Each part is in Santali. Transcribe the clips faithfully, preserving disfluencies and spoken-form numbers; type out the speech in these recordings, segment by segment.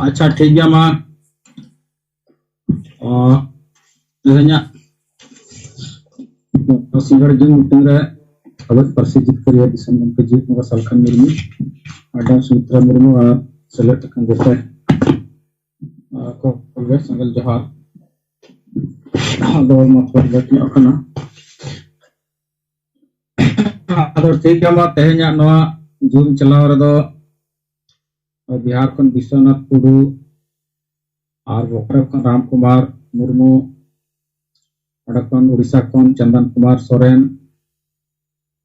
ᱟᱪᱪᱷᱟ, ᱴᱷᱤᱠ ᱜᱮᱭᱟ᱾ ᱢᱟ, ᱚ, ᱛᱮᱦᱮᱧᱟᱜ ᱥᱤᱸᱜᱟᱲ ᱡᱩᱱ ᱢᱤᱴᱤᱝ ᱨᱮ ᱟᱵᱚᱭᱤᱡ ᱯᱟᱹᱨᱥᱤ ᱡᱤᱛᱠᱟᱹᱨᱤᱭᱟᱹ ᱫᱤᱥᱚᱢ ᱜᱚᱢᱠᱮ ᱡᱤᱣᱤᱫ ᱵᱚᱸᱜᱟ ᱥᱟᱞᱠᱷᱟᱱ ᱢᱩᱨᱢᱩ, ᱢᱮᱰᱟᱢ ᱥᱩᱢᱤᱛᱨᱟ ᱢᱩᱨᱢᱩ ᱟᱨ ᱥᱮᱞᱮᱫ ᱟᱠᱟᱱ ᱡᱚᱛᱚ, ᱟ, ᱠᱚ ᱜᱮ ᱥᱮᱸᱜᱮᱞ ᱡᱚᱦᱟᱨ᱾ ᱟᱫᱚ ᱢᱟ ᱛᱚᱵᱮ ᱞᱮᱴ ᱧᱚᱜ ᱠᱟᱱᱟ᱾ ᱟᱫᱚ ᱴᱷᱤᱠ ᱜᱮᱭᱟ, ᱢᱟ ᱛᱮᱦᱮᱧᱟᱜ ᱱᱚᱣᱟ ᱡᱩᱱ ᱪᱟᱞᱟᱣ ᱨᱮᱫᱚ ᱵᱤᱦᱟᱨ ᱠᱷᱚᱱ ᱵᱤᱥᱣᱚᱱᱟᱛᱷ ᱴᱩᱰᱩ, ᱟᱨ ᱵᱚᱠᱨᱮ ᱠᱷᱚᱱ ᱨᱟᱢ ᱠᱩᱢᱟᱨ ᱢᱩᱨᱢᱩ, ᱚᱸᱰᱮ ᱠᱷᱚᱱ ᱩᱲᱤᱥᱥᱟ ᱠᱷᱚᱱ ᱪᱚᱱᱫᱚᱱ ᱠᱩᱢᱟᱨ ᱥᱚᱨᱮᱱ,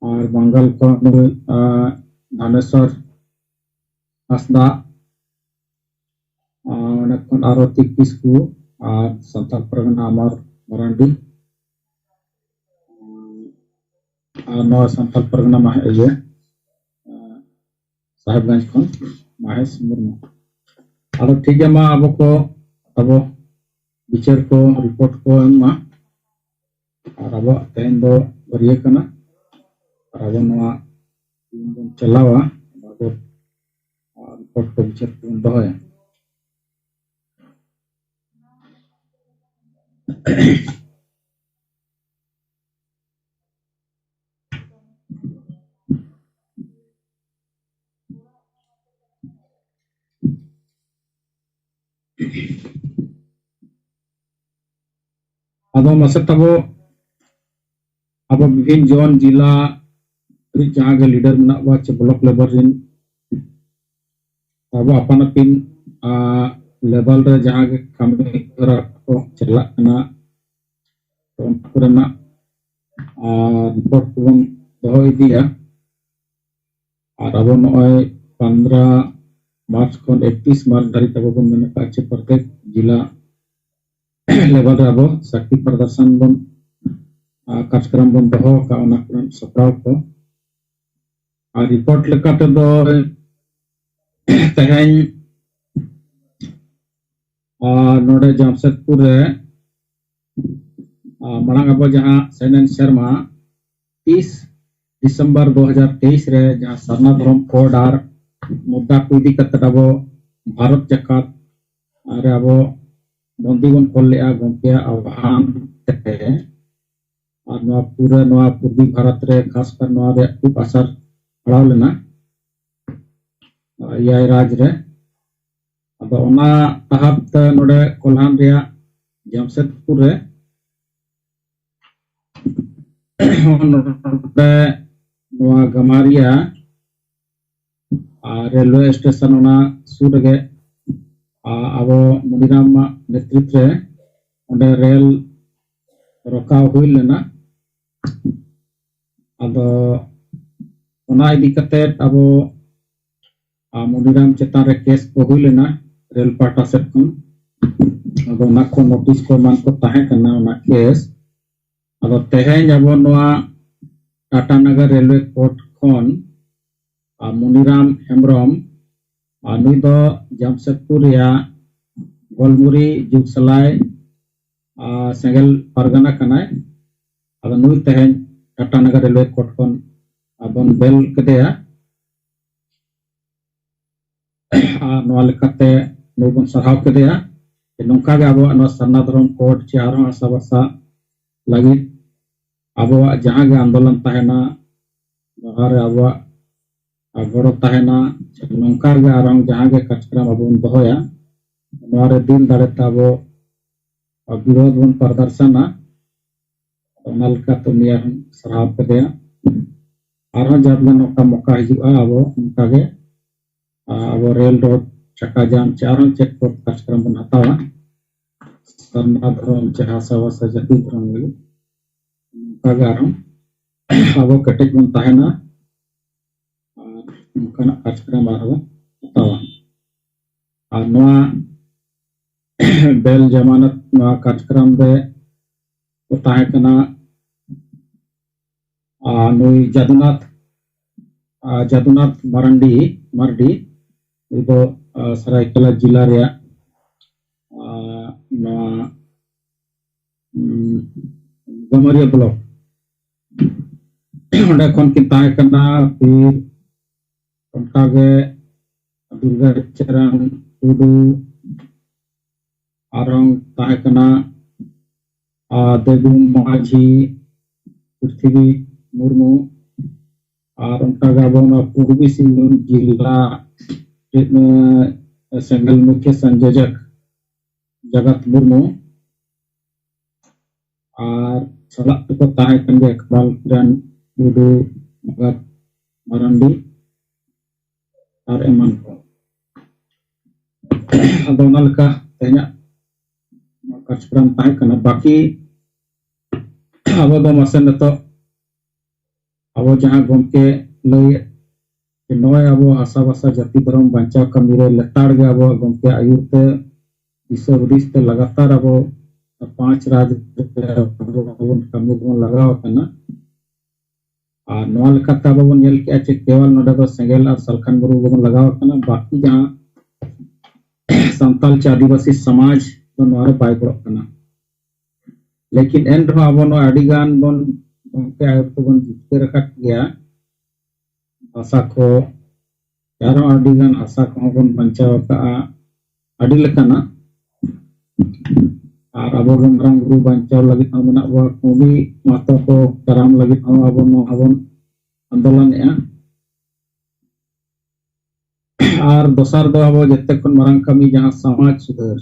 ᱟᱨ ᱵᱟᱝᱜᱟᱞ ᱠᱷᱚᱱ ᱱᱩᱭ, ᱟᱸ, ᱫᱷᱟᱱᱮᱥᱣᱚᱨ ᱦᱟᱸᱥᱫᱟ, ᱟᱨ ᱚᱸᱰᱮ ᱠᱷᱚᱱ ᱟᱨᱚᱛᱤ ᱠᱤᱥᱠᱩ, ᱟᱨ ᱥᱟᱱᱛᱟᱲ ᱯᱟᱨᱜᱟᱱᱟ ᱟᱢᱟᱨ ᱢᱟᱨᱟᱱᱰᱤ, ᱟᱨ ᱱᱚᱣᱟ ᱥᱟᱱᱛᱟᱲ ᱯᱟᱨᱜᱟᱱᱟ ᱢᱟᱦᱮ-, ᱤᱭᱟᱹ, ᱥᱟᱦᱮᱵᱽᱜᱚᱸᱡᱽ ᱠᱷᱚᱱ ᱢᱟᱦᱮᱥ ᱢᱩᱨᱢᱩ᱾ ᱟᱫᱚ ᱴᱷᱤᱠ ᱜᱮᱭᱟ, ᱢᱟ ᱟᱵᱚ ᱠᱚ, ᱟᱵᱚ ᱵᱤᱪᱟᱹᱨ ᱠᱚ, ᱨᱤᱯᱳᱨᱴ ᱠᱚ ᱮᱢ ᱢᱟ᱾ ᱟᱨ ᱟᱵᱚᱣᱟᱜ ᱛᱮᱦᱮᱧ ᱫᱚ ᱵᱟᱹᱨᱭᱟᱹ ᱠᱟᱱᱟ᱾ ᱟᱨ ᱟᱵᱚ ᱱᱚᱣᱟ ᱫᱤᱱ ᱵᱚᱱ ᱪᱟᱞᱟᱣᱟ, ᱟᱵᱚ ᱨᱤᱯᱳᱨᱴ ᱠᱚ ᱵᱤᱪᱟᱹᱨ ᱠᱚᱵᱚᱱ ᱫᱚᱦᱚᱭᱟ᱾ ᱟᱫᱚ ᱢᱟᱥᱮ ᱛᱟᱵᱚ, ᱟᱵᱚ ᱵᱤᱵᱷᱤᱱ ᱡᱚᱱ, ᱡᱤᱞᱟ ᱨᱤᱱ ᱡᱟᱦᱟᱸ ᱜᱮ ᱞᱤᱰᱟᱨ ᱢᱮᱱᱟᱜ ᱠᱚᱣᱟ, ᱪᱮ ᱵᱞᱚᱠ ᱞᱮᱵᱮᱞ ᱨᱤᱱ, ᱟᱵᱚ ᱟᱯᱟᱱ ᱟᱹᱯᱤᱱ, ᱟ, ᱞᱮᱵᱮᱞ ᱨᱮ ᱡᱟᱦᱟᱸ ᱜᱮ ᱠᱟᱹᱢᱤ ᱦᱚᱨᱟ ᱠᱚ ᱪᱟᱞᱟᱜ ᱠᱟᱱᱟ, ᱛᱚ ᱚᱱᱟ ᱠᱚᱨᱮᱱᱟᱜ, ᱟ, ᱨᱤᱯᱳᱨᱴ ᱠᱚᱵᱚᱱ ᱫᱚᱦᱚ ᱤᱫᱤᱭᱟ᱾ ᱟᱨ ᱟᱵᱚ ᱱᱚᱜᱼᱚᱭ ᱯᱚᱱᱫᱽᱨᱚ ᱢᱟᱨᱪ ᱠᱷᱚᱱ ᱮᱠᱛᱨᱤᱥ ᱢᱟᱨᱪ ᱫᱷᱟᱹᱨᱤᱡ ᱟᱵᱚ ᱵᱚᱱ ᱢᱮᱱ ᱟᱠᱟᱫ ᱪᱮ ᱯᱨᱚᱛᱮᱠ ᱡᱤᱞᱟ ᱞᱮᱵᱮᱞ ᱨᱮ ᱟᱵᱚ ᱥᱟᱠᱛᱤ ᱯᱨᱚᱫᱚᱨᱥᱚᱱ ᱵᱚᱱ, ᱟ, ᱠᱟᱨᱡᱚᱠᱨᱚᱢ ᱵᱚᱱ ᱫᱚᱦᱚ ᱟᱠᱟᱫ, ᱚᱱᱟ ᱠᱚᱨᱮᱱᱟᱜ ᱥᱟᱯᱲᱟᱣ ᱠᱚ᱾ ᱟᱨ ᱨᱤᱯᱳᱨᱴ ᱞᱮᱠᱟ ᱛᱮᱫᱚ ᱛᱮᱦᱮᱧ, ᱟ, ᱱᱚᱰᱮ ᱡᱟᱢᱥᱮᱫᱽᱯᱩᱨ ᱨᱮ, ᱟ, ᱢᱟᱲᱟᱝ ᱟᱵᱚ ᱡᱟᱦᱟᱸ ᱥᱮᱱᱮᱱ ᱥᱮᱨᱢᱟ ᱛᱤᱥ ᱰᱤᱥᱮᱢᱵᱚᱨ ᱫᱩ ᱦᱟᱡᱟᱨ ᱛᱮᱭᱤᱥ ᱨᱮ ᱡᱟᱦᱟᱸ ᱥᱟᱨᱱᱟ ᱫᱷᱚᱨᱚᱢ ᱠᱳᱰ ᱟᱨ ᱢᱩᱫᱽᱫᱟ ᱠᱚ ᱤᱫᱤ ᱠᱟᱛᱮ ᱟᱵᱚ ᱵᱷᱟᱨᱚᱛ ᱡᱟᱠᱟᱛ ᱨᱮ ᱟᱵᱚ ᱵᱚᱱᱫᱤ ᱵᱚᱱ ᱠᱚᱞ ᱞᱮᱫᱼᱟ ᱜᱚᱢᱠᱮᱭᱟᱜ ᱟᱦᱣᱟᱱ ᱛᱮ, ᱟᱨ ᱱᱚᱣᱟ ᱯᱩᱨᱟᱹ ᱱᱚᱣᱟ ᱯᱩᱨᱵᱤ ᱵᱷᱟᱨᱚᱛ ᱨᱮ ᱠᱷᱟᱥ ᱠᱟᱨ ᱱᱚᱣᱟ ᱨᱮᱭᱟᱜ ᱠᱷᱩᱵ ᱟᱥᱟᱨ ᱯᱟᱲᱟᱣ ᱞᱮᱱᱟ ᱮᱭᱟᱭ ᱨᱟᱡᱽ ᱨᱮ᱾ ᱟᱫᱚ ᱚᱱᱟ ᱛᱟᱦᱟᱵ ᱛᱮ ᱱᱚᱰᱮ ᱠᱚᱞᱦᱟᱱ ᱨᱮᱭᱟᱜ ᱡᱟᱢᱥᱮᱫᱽᱯᱩᱨ ᱨᱮ ᱱᱚᱰᱮ ᱱᱚᱣᱟ ᱜᱟᱢᱟᱨᱤᱭᱟ ᱟᱨ ᱨᱮᱞᱣᱮ ᱥᱴᱮᱥᱚᱱ ᱚᱱᱟ ᱥᱩᱨ ᱨᱮᱜᱮ, ᱟ, ᱟᱵᱚ ᱢᱩᱱᱤᱨᱟᱢ ᱱᱮᱛᱨᱤᱛᱵ ᱨᱮ ᱚᱸᱰᱮ ᱨᱮᱞ ᱨᱚᱠᱟᱣ ᱦᱩᱭ ᱞᱮᱱᱟ᱾ ᱟᱫᱚ ᱚᱱᱟ ᱤᱫᱤ ᱠᱟᱛᱮ ᱟᱵᱚ, ᱟ, ᱢᱩᱱᱤᱨᱟᱢ ᱪᱮᱛᱟᱱ ᱨᱮ ᱠᱮᱥ ᱠᱚ ᱦᱩᱭ ᱞᱮᱱᱟ ᱨᱮᱞ ᱯᱟᱦᱴᱟ ᱥᱮᱫ ᱠᱷᱚᱱ᱾ ᱟᱫᱚ ᱚᱱᱟ ᱠᱚ ᱱᱳᱴᱤᱥ ᱠᱚ ᱮᱢᱟᱱ ᱠᱚ ᱛᱟᱦᱮᱸ ᱠᱟᱱᱟ ᱚᱱᱟ ᱠᱮᱥ᱾ ᱟᱫᱚ ᱛᱮᱦᱮᱧ ᱟᱵᱚ ᱱᱚᱣᱟ ᱴᱟᱴᱟᱱᱟᱜᱟᱨ ᱨᱮᱞᱣᱮ ᱠᱳᱨᱴ ᱠᱷᱚᱱ, ᱟ, ᱢᱩᱱᱤᱨᱟᱢ ᱦᱮᱢᱵᱨᱚᱢ, ᱟ, ᱱᱩᱭ ᱫᱚ ᱡᱟᱢᱥᱮᱫᱽᱯᱩᱨ ᱨᱮᱭᱟᱜ ᱜᱳᱞᱢᱩᱨᱤ ᱡᱩᱜᱽᱥᱟᱞᱟᱭ, ᱟ, ᱥᱮᱸᱜᱮᱞ ᱯᱟᱨᱜᱟᱱᱟ ᱠᱟᱱᱟᱭ᱾ ᱟᱫᱚ ᱱᱩᱭ ᱛᱮᱦᱮᱧ ᱴᱟᱴᱟᱱᱟᱜᱟᱨ ᱨᱮᱞᱣᱮ ᱠᱳᱨᱴ ᱠᱷᱚᱱ ᱟᱵᱚᱱ ᱵᱮᱞ ᱠᱮᱫᱮᱭᱟ᱾ ᱟᱨ ᱱᱚᱣᱟ ᱞᱮᱠᱟᱛᱮ ᱱᱩᱭ ᱵᱚᱱ ᱥᱟᱨᱦᱟᱣ ᱠᱮᱫᱮᱭᱟ᱾ ᱱᱚᱝᱠᱟ ᱜᱮ ᱟᱵᱚᱣᱟᱜ ᱱᱚᱣᱟ ᱥᱟᱨᱱᱟ ᱫᱷᱚᱨᱚᱢ ᱠᱳᱰ ᱪᱮ ᱟᱨᱦᱚᱸ ᱦᱟᱥᱟ ᱵᱷᱟᱥᱟ ᱞᱟᱹᱜᱤᱫ ᱟᱵᱚᱣᱟᱜ ᱡᱟᱦᱟᱸ ᱜᱮ ᱟᱱᱫᱳᱞᱚᱱ ᱛᱟᱦᱮᱱᱟ, ᱱᱚᱣᱟ ᱨᱮ ᱟᱵᱚᱣᱟᱜ ᱜᱚᱲᱚ ᱛᱟᱦᱮᱱᱟ, ᱱᱚᱝᱠᱟ ᱜᱮ ᱟᱨᱦᱚᱸ ᱡᱟᱦᱟᱸ ᱜᱮ ᱠᱟᱨᱡᱚᱠᱨᱚᱢ ᱟᱵᱚ ᱵᱚᱱ ᱫᱚᱦᱚᱭᱟ, ᱱᱚᱣᱟ ᱨᱮ ᱫᱤᱞ ᱫᱟᱲᱮ ᱛᱮ ᱟᱵᱚ ᱵᱤᱨᱳᱫᱷ ᱵᱚᱱ ᱯᱨᱚᱫᱚᱨᱥᱚᱱᱟ᱾ ᱚᱱᱟ ᱞᱮᱠᱟᱛᱮ ᱩᱱᱤ ᱟᱨᱦᱚᱸ ᱥᱟᱨᱦᱟᱣ ᱠᱮᱫᱮᱭᱟ᱾ ᱟᱨᱦᱚᱸ ᱡᱟᱦᱟᱸ ᱛᱤᱱᱟᱹᱜ ᱱᱚᱝᱠᱟ ᱢᱚᱠᱟ ᱦᱤᱡᱩᱜᱼᱟ, ᱟᱵᱚ ᱚᱱᱠᱟ ᱜᱮ, ᱟ, ᱟᱵᱚ ᱨᱮᱞ ᱨᱳᱰ, ᱪᱟᱠᱟ ᱡᱟᱢ ᱪᱮ ᱟᱨᱦᱚᱸ ᱪᱮᱫ ᱠᱚ ᱠᱟᱨᱡᱚᱠᱨᱚᱢ ᱵᱚᱱ ᱦᱟᱛᱟᱣᱟ, ᱥᱟᱨᱱᱟ ᱫᱷᱚᱨᱚᱢ ᱪᱮ ᱦᱟᱥᱟ ᱵᱷᱟᱥᱟ ᱡᱟᱹᱛᱤ ᱫᱷᱚᱨᱚᱢ ᱞᱟᱹᱜᱤᱫ, ᱚᱱᱠᱟ ᱜᱮ ᱟᱨᱦᱚᱸ ᱟᱵᱚ ᱠᱮᱴᱮᱡ ᱵᱚᱱ ᱛᱟᱦᱮᱱᱟ ᱟᱨ ᱚᱱᱠᱟᱱᱟᱜ ᱠᱟᱨᱡᱚᱠᱨᱚᱢ ᱟᱨᱦᱚᱸ ᱦᱟᱛᱟᱣᱟ᱾ ᱟᱨ ᱱᱚᱣᱟ ᱵᱮᱞ ᱡᱟᱢᱟᱱᱟᱛ ᱱᱚᱣᱟ ᱠᱟᱨᱡᱚᱠᱨᱚᱢ ᱨᱮ ᱠᱚ ᱛᱟᱦᱮᱸ ᱠᱟᱱᱟ, ᱟᱨ ᱱᱩᱭ ᱡᱟᱫᱩᱱᱟᱛᱷ, ᱟᱨ ᱡᱟᱫᱩᱱᱟᱛᱷ ᱢᱟᱨᱟᱱᱰᱤ, ᱢᱟᱨᱰᱤ, ᱱᱩᱭ ᱫᱚ, ᱟᱨ, ᱥᱟᱨᱟᱭᱠᱮᱞᱟ ᱡᱮᱞᱟ ᱨᱮᱭᱟᱜ, ᱟᱨ, ᱱᱚᱣᱟ, ᱩᱢ, ᱜᱟᱢᱟᱨᱤᱭᱟ ᱵᱞᱚᱠ ᱚᱸᱰᱮ ᱠᱷᱚᱱ ᱠᱤᱱ ᱛᱟᱦᱮᱸ ᱠᱟᱱᱟ᱾ ᱯᱷᱤᱨ ᱚᱱᱠᱟᱜᱮ ᱫᱩᱨᱜᱟ ᱪᱟᱨᱟᱱ ᱴᱩᱰᱩ, ᱟᱨᱦᱚᱸ ᱛᱟᱦᱮᱸ ᱠᱟᱱᱟ ᱟᱨ ᱫᱮᱵᱩ ᱢᱟᱹᱡᱷᱤ, ᱯᱨᱤᱛᱷᱤᱵᱤ ᱢᱩᱨᱢᱩ, ᱟᱨ ᱚᱱᱠᱟᱜᱮ ᱟᱵᱚ ᱱᱚᱣᱟ ᱯᱩᱨᱵᱤ ᱥᱤᱝᱵᱷᱩᱢ ᱡᱮᱞᱟ ᱨᱮᱱ, ᱮ, ᱥᱮᱸᱜᱮᱞ ᱢᱩᱠᱷᱤᱭᱟᱹ ᱥᱚᱝᱡᱳᱡᱚᱠ ᱡᱟᱜᱟᱛ ᱢᱩᱨᱢᱩ, ᱟᱨ ᱥᱟᱞᱟᱜ ᱛᱮᱠᱚ ᱛᱟᱦᱮᱸ ᱠᱟᱱ ᱜᱮᱭᱟ ᱠᱷᱟᱞ ᱠᱤᱨᱟᱱ ᱴᱩᱰᱩ, ᱵᱷᱚᱜᱚᱛ ᱢᱟᱨᱟᱱᱰᱤ ᱟᱨ ᱮᱢᱟᱱ ᱠᱚ᱾ ᱟᱫᱚ ᱚᱱᱟ ᱞᱮᱠᱟ ᱛᱮᱦᱮᱧᱟᱜ ᱱᱚᱣᱟ ᱠᱟᱨᱡᱚᱠᱨᱚᱢ ᱛᱟᱦᱮᱸ ᱠᱟᱱᱟ᱾ ᱵᱟᱹᱠᱤ ᱟᱵᱚ ᱫᱚ ᱢᱟᱥᱮ ᱱᱤᱛᱚᱜ ᱟᱵᱚ ᱡᱟᱦᱟᱸ ᱜᱚᱢᱠᱮ ᱞᱟᱹᱭ ᱡᱮ ᱱᱚᱜᱼᱚᱭ ᱟᱵᱚ ᱦᱟᱥᱟ ᱵᱷᱟᱥᱟ ᱡᱟᱹᱛᱤ ᱫᱷᱚᱨᱚᱢ ᱵᱟᱧᱪᱟᱣ ᱠᱟᱹᱢᱤ ᱨᱮ ᱞᱮᱛᱟᱲ ᱜᱮ ᱟᱵᱚᱣᱟᱜ ᱜᱚᱢᱠᱮᱭᱟᱜ ᱟᱹᱭᱩᱨ ᱛᱮ, ᱫᱤᱥᱟᱹ ᱦᱩᱫᱤᱥ ᱛᱮ ᱞᱟᱜᱟᱛᱟᱨ ᱟᱵᱚ ᱯᱟᱸᱪ ᱨᱟᱡᱽ ᱨᱮ ᱟᱵᱚ ᱵᱚᱱ ᱠᱟᱹᱢᱤ ᱨᱮᱵᱚᱱ ᱞᱟᱜᱟᱣ ᱟᱠᱟᱱᱟ᱾ ᱟᱨ ᱱᱚᱣᱟ ᱞᱮᱠᱟᱛᱮ ᱟᱵᱚ ᱵᱚᱱ ᱧᱮᱞ ᱠᱮᱜᱼᱟ ᱡᱮ ᱠᱮᱣᱟᱞ ᱱᱚᱰᱮ ᱫᱚ ᱥᱮᱸᱜᱮᱞ ᱟᱨ ᱥᱟᱞᱠᱷᱟᱱ ᱵᱩᱨᱩ ᱜᱮᱵᱚᱱ ᱞᱟᱜᱟᱣ ᱟᱠᱟᱱᱟ, ᱵᱟᱹᱠᱤ ᱡᱟᱦᱟᱸ ᱥᱟᱱᱛᱟᱞ ᱪᱮ ᱟᱹᱫᱤᱵᱟᱹᱥᱤ ᱥᱚᱢᱟᱡᱽ ᱫᱚ ᱱᱚᱣᱟ ᱨᱮ ᱵᱟᱭ ᱜᱚᱲᱚᱜ ᱠᱟᱱᱟ᱾ ᱞᱮᱠᱤᱱ ᱮᱱ ᱨᱮᱦᱚᱸ ᱟᱵᱚ ᱱᱚᱣᱟ ᱟᱹᱰᱤ ᱜᱟᱱ ᱵᱚᱱ ᱜᱚᱢᱠᱮ ᱟᱹᱭᱩᱨ ᱛᱮᱵᱚᱱ ᱡᱤᱛᱠᱟᱹᱨ ᱟᱠᱟᱫ ᱜᱮᱭᱟ᱾ ᱵᱷᱟᱥᱟ ᱠᱚ ᱟᱨᱦᱚᱸ ᱟᱹᱰᱤ ᱜᱟᱱ ᱦᱟᱥᱟ ᱠᱚᱦᱚᱸ ᱵᱚᱱ ᱵᱟᱧᱪᱟᱣ ᱟᱠᱟᱫᱼᱟ, ᱟᱹᱰᱤ ᱞᱮᱠᱟᱱᱟᱜ᱾ ᱟᱨ ᱟᱵᱚ ᱨᱮᱱ ᱢᱟᱨᱟᱝ ᱵᱩᱨᱩ ᱵᱟᱧᱪᱟᱣ ᱞᱟᱹᱜᱤᱫ ᱦᱚᱸ ᱢᱮᱱᱟᱜ ᱵᱚᱱᱟ, ᱠᱩᱸᱰᱤ ᱢᱟᱛᱚ ᱠᱚ ᱠᱟᱨᱟᱢ ᱞᱟᱹᱜᱤᱫ ᱦᱚᱸ ᱟᱵᱚ ᱱᱚᱣᱟ ᱵᱚᱱ ᱟᱱᱫᱳᱞᱚᱱᱮᱜᱼᱟ᱾ ᱟᱨ ᱫᱚᱥᱟᱨ ᱫᱚ ᱟᱵᱚ ᱡᱚᱛᱚ ᱠᱷᱚᱱ ᱢᱟᱨᱟᱝ ᱠᱟᱹᱢᱤ ᱡᱟᱦᱟᱸ ᱥᱚᱢᱟᱡᱽ ᱥᱩᱫᱷᱟᱹᱨ,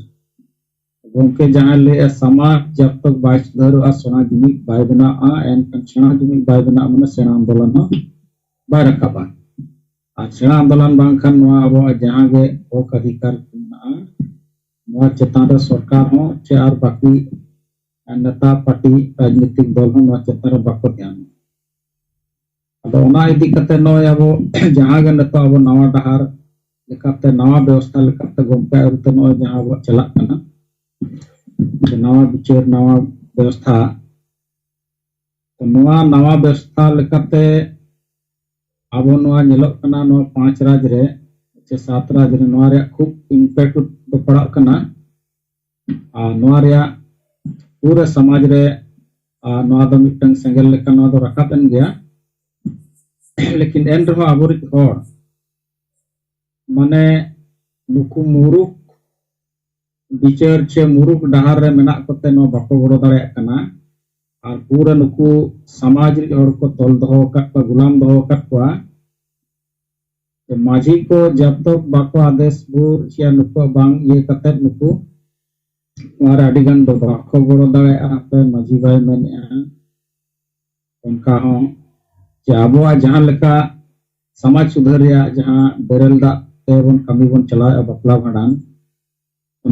ᱜᱚᱢᱠᱮ ᱡᱟᱦᱟᱸᱭ ᱞᱟᱹᱭᱮᱜᱼᱟ, ᱥᱚᱢᱟᱡᱽ ᱡᱟᱵ ᱛᱚᱠ ᱵᱟᱭ ᱥᱩᱫᱷᱟᱹᱨᱚᱜᱼᱟ, ᱥᱮᱬᱟ ᱡᱩᱢᱤᱫ ᱵᱟᱭ ᱵᱮᱱᱟᱜᱼᱟ, ᱮᱱᱠᱷᱟᱱ ᱥᱮᱬᱟ ᱡᱩᱢᱤᱫ ᱵᱟᱭ ᱵᱮᱱᱟᱜᱼᱟ, ᱢᱟᱱᱮ ᱥᱮᱬᱟ ᱟᱱᱫᱳᱞᱚᱱ ᱦᱚᱸ ᱵᱟᱭ ᱨᱟᱠᱟᱵᱟ᱾ ᱟᱨ ᱥᱮᱬᱟ ᱟᱱᱫᱳᱞᱚᱱ ᱵᱟᱝᱠᱷᱟᱱ ᱱᱚᱣᱟ ᱟᱵᱚᱣᱟᱜ ᱡᱟᱦᱟᱸ ᱜᱮ ᱦᱚᱠ ᱚᱫᱷᱤᱠᱟᱨ ᱠᱚ ᱢᱮᱱᱟᱜᱼᱟ, ᱱᱚᱣᱟ ᱪᱮᱛᱟᱱ ᱨᱮ ᱥᱚᱨᱠᱟᱨ ᱦᱚᱸ ᱪᱮ ᱟᱨ ᱵᱟᱹᱠᱤ ᱱᱮᱛᱟ ᱯᱟᱨᱴᱤ ᱨᱟᱡᱽᱱᱤᱛᱤᱠ ᱫᱚᱞ ᱦᱚᱸ ᱱᱚᱣᱟ ᱪᱮᱛᱟᱱ ᱨᱮ ᱵᱟᱠᱚ ᱫᱷᱮᱭᱟᱱᱟ᱾ ᱟᱫᱚ ᱚᱱᱟ ᱤᱫᱤ ᱠᱟᱛᱮ ᱱᱚᱜᱼᱚᱭ ᱟᱵᱚ ᱡᱟᱦᱟᱸ ᱜᱮ ᱱᱤᱛᱚᱜ ᱟᱵᱚ ᱱᱟᱣᱟ ᱰᱟᱦᱟᱨ ᱞᱮᱠᱟᱛᱮ, ᱱᱟᱣᱟ ᱵᱮᱵᱚᱥᱛᱷᱟ ᱞᱮᱠᱟᱛᱮ ᱜᱚᱢᱠᱮ ᱟᱹᱭᱩᱨ ᱛᱮ ᱱᱚᱜᱼᱚᱭ ᱡᱟᱦᱟᱸ ᱟᱵᱚᱣᱟᱜ ᱪᱟᱞᱟᱜ ᱠᱟᱱᱟ, ᱡᱮ ᱱᱟᱣᱟ ᱵᱤᱪᱟᱹᱨ, ᱱᱟᱣᱟ ᱵᱮᱵᱚᱥᱛᱷᱟ, ᱛᱚ ᱱᱚᱣᱟ ᱱᱟᱣᱟ ᱵᱮᱵᱚᱥᱛᱷᱟ ᱞᱮᱠᱟᱛᱮ ᱟᱵᱚ ᱱᱚᱣᱟ ᱧᱮᱞᱚᱜ ᱠᱟᱱᱟ, ᱱᱚᱣᱟ ᱯᱟᱸᱪ ᱨᱟᱡᱽ ᱨᱮ ᱥᱮ ᱥᱟᱛ ᱨᱟᱡᱽ ᱨᱮ ᱱᱚᱣᱟ ᱨᱮᱭᱟᱜ ᱠᱷᱩᱵ impact ᱫᱚ ᱯᱟᱲᱟᱜ ᱠᱟᱱᱟ᱾ ᱟᱨ ᱱᱚᱣᱟ ᱨᱮᱭᱟᱜ ᱯᱩᱨᱟᱹ ᱥᱚᱢᱟᱡᱽ ᱨᱮ, ᱟᱨ ᱱᱚᱣᱟ ᱫᱚ ᱢᱤᱫᱴᱟᱝ ᱥᱮᱸᱜᱮᱞ ᱞᱮᱠᱟ ᱱᱚᱣᱟ ᱫᱚ ᱨᱟᱠᱟᱵ ᱮᱱ ᱜᱮᱭᱟ᱾ ᱞᱮᱠᱤᱱ ᱮᱱ ᱨᱮᱦᱚᱸ ᱟᱵᱚᱨᱤᱡ ᱦᱚᱲ ᱢᱟᱱᱮ ᱱᱩᱠᱩ ᱢᱩᱨᱩᱠ ᱵᱤᱪᱟᱹᱨ ᱪᱮ ᱢᱩᱨᱩᱠ ᱰᱟᱦᱟᱨ ᱨᱮ ᱢᱮᱱᱟᱜ ᱠᱚᱛᱮ ᱱᱚᱣᱟ ᱵᱟᱠᱚ ᱜᱚᱲᱚ ᱫᱟᱲᱮᱭᱟᱜ ᱠᱟᱱᱟ᱾ ᱟᱨ ᱯᱩᱨᱟᱹ ᱱᱩᱠᱩ ᱥᱚᱢᱟᱡᱽ ᱨᱤᱡ ᱦᱚᱲ ᱠᱚ ᱛᱚᱞ ᱫᱚᱦᱚ ᱟᱠᱟᱫ ᱠᱚᱣᱟ, ᱜᱩᱞᱟᱢ ᱫᱚᱦᱚ ᱟᱠᱟᱫ ᱠᱚᱣᱟ᱾ ᱛᱚ ᱢᱟᱹᱡᱷᱤ ᱠᱚ ᱡᱟᱵ ᱛᱚᱠ ᱵᱟᱠᱚ ᱟᱫᱮᱥ ᱵᱷᱳᱨ ᱥᱮ ᱱᱩᱠᱩᱣᱟᱜ ᱵᱟᱝ ᱤᱭᱟᱹ ᱠᱟᱛᱮ ᱱᱩᱠᱩ ᱱᱚᱣᱟ ᱨᱮ ᱟᱹᱰᱤ ᱜᱟᱱ ᱫᱚ ᱵᱟᱠᱚ ᱜᱚᱲᱚ ᱫᱟᱲᱮᱭᱟᱜᱼᱟ᱾ ᱦᱟᱯᱮ ᱢᱟᱹᱡᱷᱤ ᱵᱟᱭ ᱢᱮᱱᱮᱫᱼᱟ ᱚᱱᱠᱟ ᱦᱚᱸ, ᱡᱮ ᱟᱵᱚᱣᱟᱜ ᱡᱟᱦᱟᱸ ᱞᱮᱠᱟ ᱥᱚᱢᱟᱡᱽ ᱥᱩᱫᱷᱟᱹᱨ ᱨᱮᱭᱟᱜ ᱡᱟᱦᱟᱸ ᱵᱮᱨᱮᱞ ᱫᱟᱜ ᱛᱮᱵᱚᱱ ᱠᱟᱹᱢᱤ ᱵᱚᱱ ᱪᱟᱞᱟᱣᱮᱫᱼᱟ ᱵᱟᱯᱞᱟ ᱵᱷᱟᱸᱰᱟᱱ,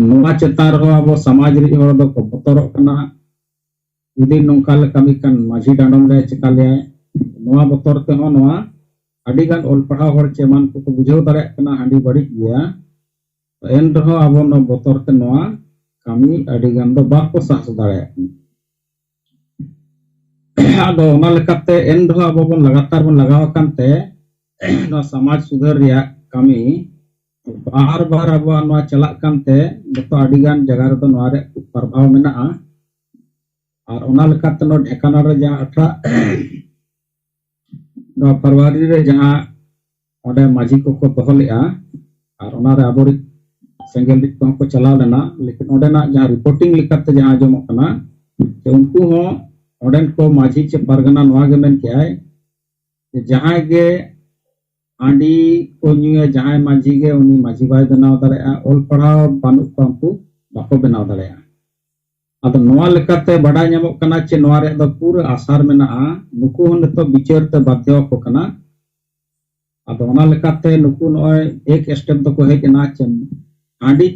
ᱱᱚᱣᱟ ᱪᱮᱛᱟᱱ ᱨᱮᱦᱚᱸ ᱟᱵᱚ ᱥᱚᱢᱟᱡᱽ ᱨᱤᱡ ᱦᱚᱲ ᱫᱚᱠᱚ ᱵᱚᱛᱚᱨᱚᱜ ᱠᱟᱱᱟ᱾ ᱡᱩᱫᱤ ᱱᱚᱝᱠᱟ ᱞᱮ ᱠᱟᱹᱢᱤ ᱠᱷᱟᱱ ᱢᱟᱹᱡᱷᱤ ᱰᱟᱸᱰᱚᱢ ᱞᱮ ᱪᱮᱠᱟ ᱞᱮᱭᱟᱭ, ᱱᱚᱣᱟ ᱵᱚᱛᱚᱨ ᱛᱮᱦᱚᱸ ᱱᱚᱣᱟ ᱟᱹᱰᱤ ᱜᱟᱱ ᱚᱞ ᱯᱟᱲᱦᱟᱣ ᱦᱚᱲ ᱪᱮ ᱮᱢᱟᱱ ᱠᱚᱠᱚ ᱵᱩᱡᱷᱟᱹᱣ ᱫᱟᱲᱮᱭᱟᱜ ᱠᱟᱱᱟ ᱦᱟᱺᱰᱤ ᱵᱟᱹᱲᱤᱡ ᱜᱮᱭᱟ᱾ ᱮᱱ ᱨᱮᱦᱚᱸ ᱟᱵᱚ ᱱᱚᱣᱟ ᱵᱚᱛᱚᱨ ᱛᱮ ᱱᱚᱣᱟ ᱠᱟᱹᱢᱤ ᱟᱹᱰᱤ ᱜᱟᱱ ᱫᱚ ᱵᱟᱠᱚ ᱥᱟᱦᱥ ᱫᱟᱲᱮᱭᱟᱜ ᱠᱟᱱᱟ᱾ ᱟᱫᱚ ᱚᱱᱟ ᱞᱮᱠᱟᱛᱮ ᱮᱱ ᱨᱮᱦᱚᱸ ᱟᱵᱚ ᱵᱚᱱ ᱞᱟᱜᱟᱛᱟᱨ ᱵᱚᱱ ᱞᱟᱜᱟᱣ ᱟᱠᱟᱱ ᱛᱮ ᱱᱚᱣᱟ ᱥᱚᱢᱟᱡᱽ ᱥᱩᱫᱷᱟᱹᱨ ᱨᱮᱭᱟᱜ ᱠᱟᱹᱢᱤ ᱵᱟᱨ ᱵᱟᱨ ᱟᱵᱚᱣᱟᱜ ᱱᱚᱣᱟ ᱪᱟᱞᱟᱜ ᱠᱟᱱᱛᱮ ᱡᱚᱛᱚ ᱟᱹᱰᱤ ᱜᱟᱱ ᱡᱟᱭᱜᱟ ᱨᱮᱫᱚ ᱱᱚᱣᱟ ᱨᱮᱭᱟᱜ ᱯᱨᱚᱵᱷᱟᱵᱽ ᱢᱮᱱᱟᱜᱼᱟ᱾ ᱟᱨ ᱚᱱᱟ ᱞᱮᱠᱟᱛᱮ ᱱᱚᱣᱟ ᱰᱷᱮᱠᱟᱱᱟ ᱨᱮ ᱡᱟᱦᱟᱸ ᱟᱴᱷᱟᱨᱚ ᱱᱚᱣᱟ ᱯᱷᱮᱵᱽᱨᱩᱣᱟᱨᱤ ᱨᱮ ᱡᱟᱦᱟᱸ ᱚᱸᱰᱮ ᱢᱟᱹᱡᱷᱤ ᱠᱚᱠᱚ ᱫᱚᱦᱚ ᱞᱮᱫᱼᱟ, ᱟᱨ ᱚᱱᱟᱨᱮ ᱟᱵᱚᱨᱤᱡ ᱥᱮᱸᱜᱮᱞ ᱨᱤᱡ ᱠᱚᱦᱚᱸ ᱠᱚ ᱪᱟᱞᱟᱣ ᱞᱮᱱᱟ, ᱞᱮᱠᱤᱱ ᱚᱸᱰᱮᱱᱟᱜ ᱡᱟᱦᱟᱸ ᱨᱤᱯᱳᱨᱴᱤᱝ ᱞᱮᱠᱟᱛᱮ ᱡᱟᱦᱟᱸ ᱟᱸᱡᱚᱢᱚᱜ ᱠᱟᱱᱟ ᱡᱮ ᱩᱱᱠᱩ ᱦᱚᱸ ᱚᱸᱰᱮᱱ ᱠᱚ ᱢᱟᱹᱡᱷᱤ ᱪᱮ ᱯᱟᱨᱜᱟᱱᱟ ᱱᱚᱣᱟ ᱜᱮ ᱢᱮᱱ ᱠᱮᱜᱼᱟᱭ ᱡᱮ ᱡᱟᱦᱟᱸᱭ ᱜᱮ ᱦᱟᱺᱰᱤ ᱠᱚ ᱧᱩᱭᱟ, ᱡᱟᱦᱟᱸᱭ ᱢᱟᱹᱡᱷᱤ ᱜᱮ ᱩᱱᱤ ᱢᱟᱹᱡᱷᱤ ᱵᱟᱭ ᱵᱮᱱᱟᱣ ᱫᱟᱲᱮᱭᱟᱜᱼᱟ, ᱚᱞ ᱯᱟᱲᱦᱟᱣ ᱵᱟᱹᱱᱩᱜ ᱠᱚᱣᱟ ᱩᱱᱠᱩ ᱵᱟᱠᱚ ᱵᱮᱱᱟᱣ ᱫᱟᱲᱮᱭᱟᱜᱼᱟ᱾ ᱟᱫᱚ ᱱᱚᱣᱟ ᱞᱮᱠᱟᱛᱮ ᱵᱟᱰᱟᱭ ᱧᱟᱢᱚᱜ ᱠᱟᱱᱟ ᱪᱮ ᱱᱚᱣᱟ ᱨᱮᱭᱟᱜ ᱫᱚ ᱯᱩᱨᱟᱹ ᱟᱥᱟᱨ ᱢᱮᱱᱟᱜᱼᱟ, ᱱᱩᱠᱩ ᱦᱚᱸ ᱱᱤᱛᱚᱜ ᱵᱤᱪᱟᱹᱨ ᱛᱮ ᱵᱟᱫᱽᱫᱷᱚ ᱟᱠᱚ ᱠᱟᱱᱟ᱾ ᱟᱫᱚ ᱚᱱᱟ ᱞᱮᱠᱟᱛᱮ ᱱᱩᱠᱩ ᱱᱚᱜᱼᱚᱭ ᱮᱠ ᱥᱴᱮᱯ ᱫᱚᱠᱚ ᱦᱮᱡ ᱮᱱᱟ ᱪᱮ ᱦᱟᱺᱰᱤ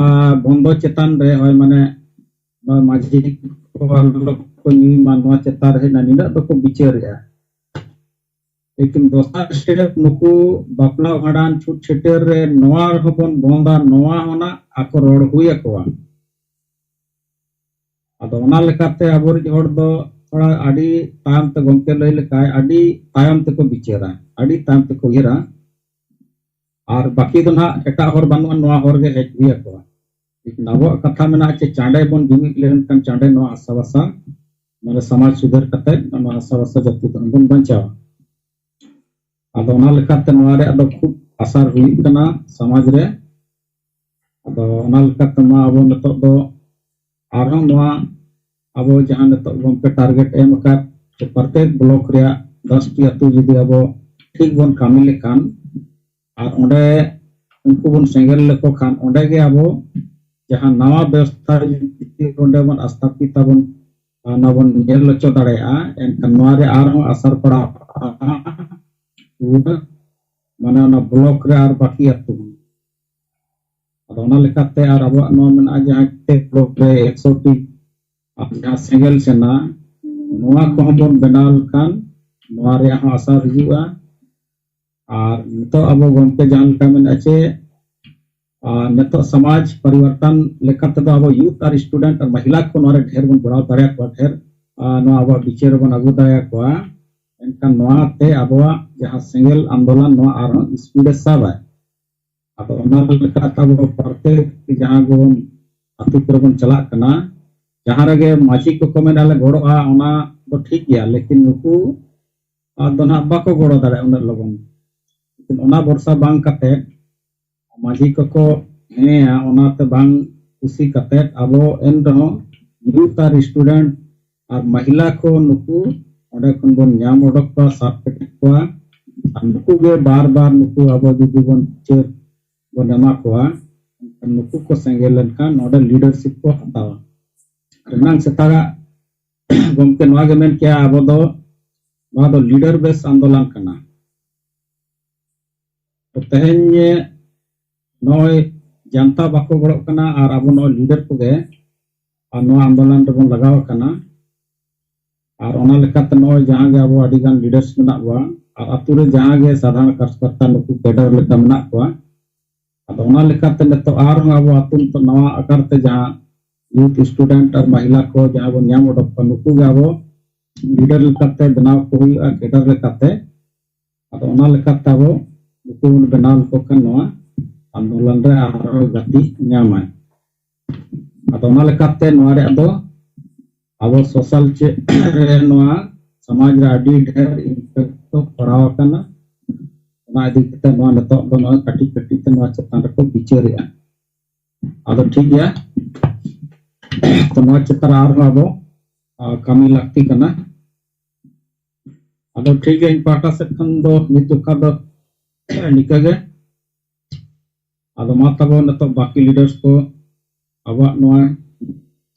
ᱟᱨ ᱵᱚᱱᱫᱚ ᱪᱮᱛᱟᱱ ᱨᱮ ᱦᱚᱭ ᱢᱟᱱᱮ ᱱᱚᱣᱟ ᱢᱟᱹᱡᱷᱤ ᱠᱚ ᱟᱞᱚ ᱠᱚ ᱧᱩᱭ ᱢᱟ, ᱱᱚᱣᱟ ᱪᱮᱛᱟᱱ ᱨᱮ ᱦᱮᱡ ᱮᱱᱟ, ᱱᱤᱱᱟᱹᱜ ᱫᱚᱠᱚ ᱵᱤᱪᱟᱹᱨᱮᱜᱼᱟ᱾ ᱞᱮᱠᱤᱱ ᱫᱚᱥᱟᱨ ᱥᱴᱮᱯ ᱱᱩᱠᱩ ᱵᱟᱯᱞᱟ ᱵᱷᱟᱸᱰᱟᱱ ᱪᱷᱩᱴ ᱪᱷᱟᱹᱴᱭᱟᱹᱨ ᱨᱮ ᱱᱚᱣᱟ ᱨᱮᱦᱚᱸ ᱵᱚᱱ ᱵᱚᱱᱫᱟ, ᱱᱚᱣᱟ ᱦᱚᱸ ᱱᱟᱜ ᱟᱠᱚ ᱨᱚᱲ ᱦᱩᱭ ᱟᱠᱚᱣᱟ᱾ ᱟᱫᱚ ᱚᱱᱟ ᱞᱮᱠᱟᱛᱮ ᱟᱵᱚᱨᱤᱡ ᱦᱚᱲ ᱫᱚ ᱛᱷᱚᱲᱟ ᱟᱹᱰᱤ ᱛᱟᱭᱚᱢ ᱛᱮ, ᱜᱚᱢᱠᱮ ᱞᱟᱹᱭ ᱞᱮᱠᱟᱭ, ᱟᱹᱰᱤ ᱛᱟᱭᱚᱢ ᱛᱮᱠᱚ ᱵᱤᱪᱟᱹᱨᱟ, ᱟᱹᱰᱤ ᱛᱟᱭᱚᱢ ᱛᱮᱠᱚ ᱩᱭᱦᱟᱹᱨᱟ᱾ ᱟᱨ ᱵᱟᱹᱠᱤ ᱫᱚ ᱱᱟᱦᱟᱜ ᱮᱴᱟᱜ ᱦᱚᱨ ᱵᱟᱹᱱᱩᱜᱼᱟ, ᱱᱚᱣᱟ ᱦᱚᱨ ᱜᱮ ᱦᱮᱡ ᱦᱩᱭ ᱟᱠᱚᱣᱟ᱾ ᱞᱮᱠᱤᱱ ᱟᱵᱚᱣᱟᱜ ᱠᱟᱛᱷᱟ ᱢᱮᱱᱟᱜᱼᱟ ᱪᱮ ᱪᱟᱸᱰᱮ ᱵᱚᱱ ᱡᱩᱢᱤᱫ ᱞᱮᱱᱠᱷᱟᱱ ᱪᱟᱸᱰᱮ ᱱᱚᱣᱟ ᱦᱟᱥᱟ ᱵᱷᱟᱥᱟ, ᱱᱚᱣᱟ ᱥᱚᱢᱟᱡᱽ ᱥᱩᱫᱷᱟᱹᱨ ᱠᱟᱛᱮ ᱱᱚᱣᱟ ᱦᱟᱥᱟ ᱵᱷᱟᱥᱟ ᱡᱟᱹᱛᱤ ᱫᱷᱚᱨᱚᱢ ᱵᱚᱱ ᱵᱟᱧᱪᱟᱣᱟ᱾ ᱟᱫᱚ ᱚᱱᱟ ᱞᱮᱠᱟᱛᱮ ᱱᱚᱣᱟ ᱨᱮᱭᱟᱜ ᱫᱚ ᱠᱷᱩᱵ ᱟᱥᱟᱨ ᱦᱩᱭᱩᱜ ᱠᱟᱱᱟ ᱥᱚᱢᱟᱡᱽ ᱨᱮ᱾ ᱟᱫᱚ ᱚᱱᱟ ᱞᱮᱠᱟᱛᱮ ᱢᱟ ᱟᱵᱚ ᱱᱤᱛᱚᱜ ᱫᱚ ᱟᱨᱦᱚᱸ ᱱᱚᱣᱟ ᱟᱵᱚ ᱡᱟᱦᱟᱸ ᱱᱤᱛᱚᱜ ᱜᱚᱢᱠᱮ target ᱮᱢ ᱟᱠᱟᱫ, ᱯᱨᱚᱛᱮᱠ block ᱨᱮᱭᱟᱜ ᱫᱚᱥ ᱴᱤ ᱟᱹᱛᱩ ᱡᱩᱫᱤ ᱟᱵᱚ ᱴᱷᱤᱠ ᱵᱚᱱ ᱠᱟᱹᱢᱤ ᱞᱮᱠᱷᱟᱱ ᱟᱨ ᱚᱸᱰᱮ ᱩᱱᱠᱩ ᱵᱚᱱ ᱥᱮᱸᱜᱮᱞ ᱞᱮᱠᱚ ᱠᱷᱟᱱ ᱚᱸᱰᱮ ᱜᱮ ᱟᱵᱚ ᱡᱟᱦᱟᱸ ᱱᱟᱣᱟ ᱵᱮᱵᱚᱥᱛᱷᱟ ᱡᱩᱫᱤ ᱚᱸᱰᱮ ᱵᱚᱱ ᱟᱥᱛᱷᱟᱯᱤᱛ ᱟᱵᱚᱱ, ᱚᱱᱟ ᱵᱚᱱ ᱧᱮᱞ ᱦᱚᱪᱚ ᱫᱟᱲᱮᱭᱟᱜᱼᱟ, ᱮᱱᱠᱷᱟᱱ ᱱᱚᱣᱟ ᱨᱮ ᱟᱨᱦᱚᱸ ᱟᱥᱟᱨ ᱯᱟᱲᱟᱜᱼᱟ ᱯᱩᱨᱟᱹ, ᱢᱟᱱᱮ ᱚᱱᱟ block ᱨᱮ ᱟᱨ ᱵᱟᱹᱠᱤ ᱟᱹᱛᱩ ᱦᱚᱸ᱾ ᱟᱫᱚ ᱚᱱᱟ ᱞᱮᱠᱟᱛᱮ ᱟᱨ ᱟᱵᱚᱣᱟᱜ ᱱᱚᱣᱟ ᱢᱮᱱᱟᱜᱼᱟ ᱡᱟᱦᱟᱸ ᱛᱮ block ᱨᱮ ᱮᱠᱥᱚ ᱴᱤ ᱟᱨ ᱡᱟᱦᱟᱸ ᱥᱮᱸᱜᱮᱞ ᱥᱮᱱᱟ, ᱱᱚᱣᱟ ᱠᱚᱦᱚᱸ ᱵᱚᱱ ᱵᱮᱱᱟᱣ ᱞᱮᱠᱷᱟᱱ ᱱᱚᱣᱟ ᱨᱮᱭᱟᱜ ᱦᱚᱸ ᱟᱥᱟᱨ ᱦᱤᱡᱩᱜᱼᱟ᱾ ᱟᱨ ᱱᱤᱛᱚᱜ ᱟᱵᱚ ᱜᱚᱢᱠᱮ ᱡᱟᱦᱟᱸ ᱞᱮᱠᱟ ᱢᱮᱱᱟᱜᱼᱟ ᱪᱮ, ᱟᱨ ᱱᱤᱛᱚᱜ ᱥᱚᱢᱟᱡᱽ ᱯᱚᱨᱤᱵᱚᱨᱛᱚᱱ ᱞᱮᱠᱟ ᱛᱮᱫᱚ ᱟᱵᱚ youth ᱟᱨ student ᱟᱨ ᱢᱟᱦᱤᱞᱟ ᱠᱚ ᱱᱚᱣᱟ ᱨᱮ ᱰᱷᱮᱨ ᱵᱚᱱ ᱵᱟᱲᱟᱣ ᱫᱟᱲᱮᱭᱟᱠᱚᱣᱟ, ᱰᱷᱮᱨ ᱟᱨ ᱱᱚᱣᱟ ᱟᱵᱚᱣᱟᱜ ᱵᱤᱪᱟᱹᱨ ᱨᱮᱵᱚᱱ ᱟᱹᱜᱩ ᱫᱟᱲᱮᱭᱟᱠᱚᱣᱟ᱾ ᱮᱱᱠᱷᱟᱱ ᱱᱚᱣᱟ ᱛᱮ ᱟᱵᱚᱣᱟᱜ ᱡᱟᱦᱟᱸ ᱥᱮᱸᱜᱮᱞ ᱟᱱᱫᱳᱞᱚᱱ ᱱᱚᱣᱟ ᱟᱨᱦᱚᱸ speed ᱮ ᱥᱟᱵᱟᱭ᱾ ᱟᱫᱚ ᱚᱱᱟ ᱞᱮᱠᱟᱛᱮ ᱟᱵᱚ ᱯᱨᱚᱛᱮᱠ ᱡᱟᱦᱟᱸ ᱜᱮᱵᱚᱱ ᱟᱹᱛᱩ ᱠᱚᱨᱮ ᱵᱚᱱ ᱪᱟᱞᱟᱜ ᱠᱟᱱᱟ, ᱡᱟᱦᱟᱸ ᱨᱮᱜᱮ ᱢᱟᱹᱡᱷᱤ ᱠᱚᱠᱚ ᱢᱮᱱᱟ ᱞᱮ ᱜᱚᱲᱚᱜᱼᱟ, ᱚᱱᱟ ᱫᱚ ᱴᱷᱤᱠ ᱜᱮᱭᱟ, ᱞᱮᱠᱤᱱ ᱱᱩᱠᱩ ᱟᱫᱚ ᱱᱟᱦᱟᱜ ᱵᱟᱠᱚ ᱜᱚᱲᱚ ᱫᱟᱲᱮᱭᱟᱜᱼᱟ ᱩᱱᱟᱹᱜ ᱞᱚᱜᱚᱱ᱾ ᱞᱮᱠᱤᱱ ᱚᱱᱟ ᱵᱷᱚᱨᱥᱟ ᱵᱟᱝ ᱠᱟᱛᱮ ᱢᱟᱹᱡᱷᱤ ᱠᱚᱠᱚ ᱦᱮᱸᱭᱟ, ᱚᱱᱟᱛᱮ ᱵᱟᱝ ᱠᱩᱥᱤ ᱠᱟᱛᱮ ᱟᱵᱚ ᱮᱱ ᱨᱮᱦᱚᱸ youth ᱟᱨ student ᱟᱨ ᱢᱟᱦᱤᱞᱟ ᱠᱚ ᱱᱩᱠᱩ ᱚᱸᱰᱮ ᱠᱷᱚᱱ ᱵᱚᱱ ᱧᱟᱢ ᱚᱰᱚᱠ ᱠᱚᱣᱟ, ᱥᱟᱵ ᱠᱮᱴᱮᱡ ᱠᱚᱣᱟ᱾ ᱟᱨ ᱱᱩᱠᱩ ᱜᱮ ᱵᱟᱨ ᱵᱟᱨ ᱱᱩᱠᱩ ᱟᱵᱚ ᱡᱩᱫᱤ ᱵᱚᱱ ᱪᱟᱹᱨ ᱵᱚᱱ ᱮᱢᱟ ᱠᱚᱣᱟ, ᱮᱱᱠᱷᱟᱱ ᱱᱩᱠᱩ ᱠᱚ ᱥᱮᱸᱜᱮᱞ ᱞᱮᱱᱠᱷᱟᱱ ᱱᱚᱰᱮ leadership ᱠᱚ ᱦᱟᱛᱟᱣᱟ᱾ ᱟᱨ ᱮᱱᱟᱝ ᱥᱮᱛᱟᱜᱟᱜ ᱜᱚᱢᱠᱮ ᱱᱚᱣᱟ ᱜᱮ ᱢᱮᱱ ᱠᱮᱜᱼᱟ, ᱟᱵᱚ ᱫᱚ ᱱᱚᱣᱟ ᱫᱚ leader based ᱟᱱᱫᱳᱞᱚᱱ ᱠᱟᱱᱟ᱾ ᱛᱚ ᱛᱮᱦᱮᱧ ᱱᱚᱜᱼᱚᱭ ᱡᱟᱱᱛᱟ ᱵᱟᱠᱚ ᱜᱚᱲᱚᱜ ᱠᱟᱱᱟ ᱟᱨ ᱟᱵᱚ ᱱᱚᱜᱼᱚᱭ leader ᱠᱚᱜᱮ ᱟᱨ ᱱᱚᱣᱟ ᱟᱱᱫᱳᱞᱚᱱ ᱨᱮᱵᱚᱱ ᱞᱟᱜᱟᱣ ᱟᱠᱟᱱᱟ᱾ ᱟᱨ ᱚᱱᱟ ᱞᱮᱠᱟᱛᱮ ᱱᱚᱜᱼᱚᱭ ᱡᱟᱦᱟᱸ ᱜᱮ ᱟᱵᱚ ᱟᱹᱰᱤ ᱜᱟᱱ leaders ᱢᱮᱱᱟᱜ ᱵᱚᱣᱟ ᱟᱨ ᱟᱛᱳ ᱨᱮ ᱡᱟᱦᱟᱸ ᱜᱮ ᱥᱟᱫᱷᱟᱨᱚᱱ ᱠᱟᱨᱡᱚᱠᱚᱨᱛᱟ ᱱᱩᱠᱩ cadre ᱞᱮᱠᱟ ᱢᱮᱱᱟᱜ ᱠᱚᱣᱟ, ᱟᱫᱚ ᱚᱱᱟ ᱞᱮᱠᱟᱛᱮ ᱱᱤᱛᱚᱜ ᱟᱨᱦᱚᱸ ᱟᱵᱚ ᱟᱛᱳ ᱱᱤᱛᱚᱜ ᱱᱟᱣᱟ ᱟᱠᱟᱨ ᱛᱮ ᱡᱟᱦᱟᱸ youth student ᱟᱨ ᱢᱟᱦᱤᱞᱟ ᱠᱚ ᱡᱟᱦᱟᱸ ᱵᱚᱱ ᱧᱟᱢ ᱚᱰᱚᱠ ᱠᱚᱣᱟ, ᱱᱩᱠᱩ ᱜᱮ ᱟᱵᱚ leader ᱞᱮᱠᱟᱛᱮ ᱵᱮᱱᱟᱣ ᱠᱚ ᱦᱩᱭᱩᱜᱼᱟ, cadre ᱞᱮᱠᱟᱛᱮ᱾ ᱟᱫᱚ ᱚᱱᱟ ᱞᱮᱠᱟᱛᱮ ᱟᱵᱚ ᱱᱩᱠᱩ ᱵᱚᱱ ᱵᱮᱱᱟᱣ ᱞᱮᱠᱚ ᱠᱷᱟᱱ ᱱᱚᱣᱟ ᱟᱱᱫᱳᱞᱚᱱ ᱨᱮ ᱟᱨᱦᱚᱸ ᱜᱟᱛᱮ ᱧᱟᱢᱟᱭ᱾ ᱟᱫᱚ ᱚᱱᱟ ᱞᱮᱠᱟᱛᱮ ᱱᱚᱣᱟ ᱨᱮᱭᱟᱜ ᱫᱚ ᱟᱵᱚ social ᱪᱮᱫ ᱨᱮ ᱱᱚᱣᱟ ᱥᱚᱢᱟᱡᱽ ᱨᱮ ᱟᱹᱰᱤ ᱰᱷᱮᱨ impact ᱫᱚ ᱯᱟᱲᱟᱣ ᱟᱠᱟᱱᱟ᱾ ᱚᱱᱟ ᱤᱫᱤ ᱠᱟᱛᱮ ᱱᱚᱣᱟ ᱱᱤᱛᱚᱜ ᱫᱚ ᱱᱚᱜᱼᱚᱭ ᱠᱟᱹᱴᱤᱡ ᱠᱟᱹᱴᱤᱡ ᱛᱮ ᱱᱚᱣᱟ ᱪᱮᱛᱟᱱ ᱨᱮᱠᱚ ᱵᱤᱪᱟᱹᱨᱮᱜᱼᱟ᱾ ᱟᱫᱚ ᱴᱷᱤᱠ ᱜᱮᱭᱟ, ᱛᱚ ᱱᱚᱣᱟ ᱪᱮᱛᱟᱱ ᱨᱮ ᱟᱨᱦᱚᱸ ᱟᱵᱚ, ᱟ, ᱠᱟᱹᱢᱤ ᱞᱟᱹᱠᱛᱤ ᱠᱟᱱᱟ᱾ ᱟᱫᱚ ᱴᱷᱤᱠ ᱜᱮᱭᱟ, ᱤᱧ ᱯᱟᱦᱴᱟ ᱥᱮᱫ ᱠᱷᱚᱱ ᱫᱚ ᱱᱤᱛ ᱡᱚᱠᱷᱟ ᱫᱚ ᱱᱤᱝᱠᱟᱹ ᱜᱮ᱾ ᱟᱫᱚ ᱢᱟ ᱛᱟᱵᱚ ᱱᱤᱛᱚᱜ ᱵᱟᱹᱠᱤ leaders ᱠᱚ ᱟᱵᱚᱣᱟᱜ ᱱᱚᱣᱟ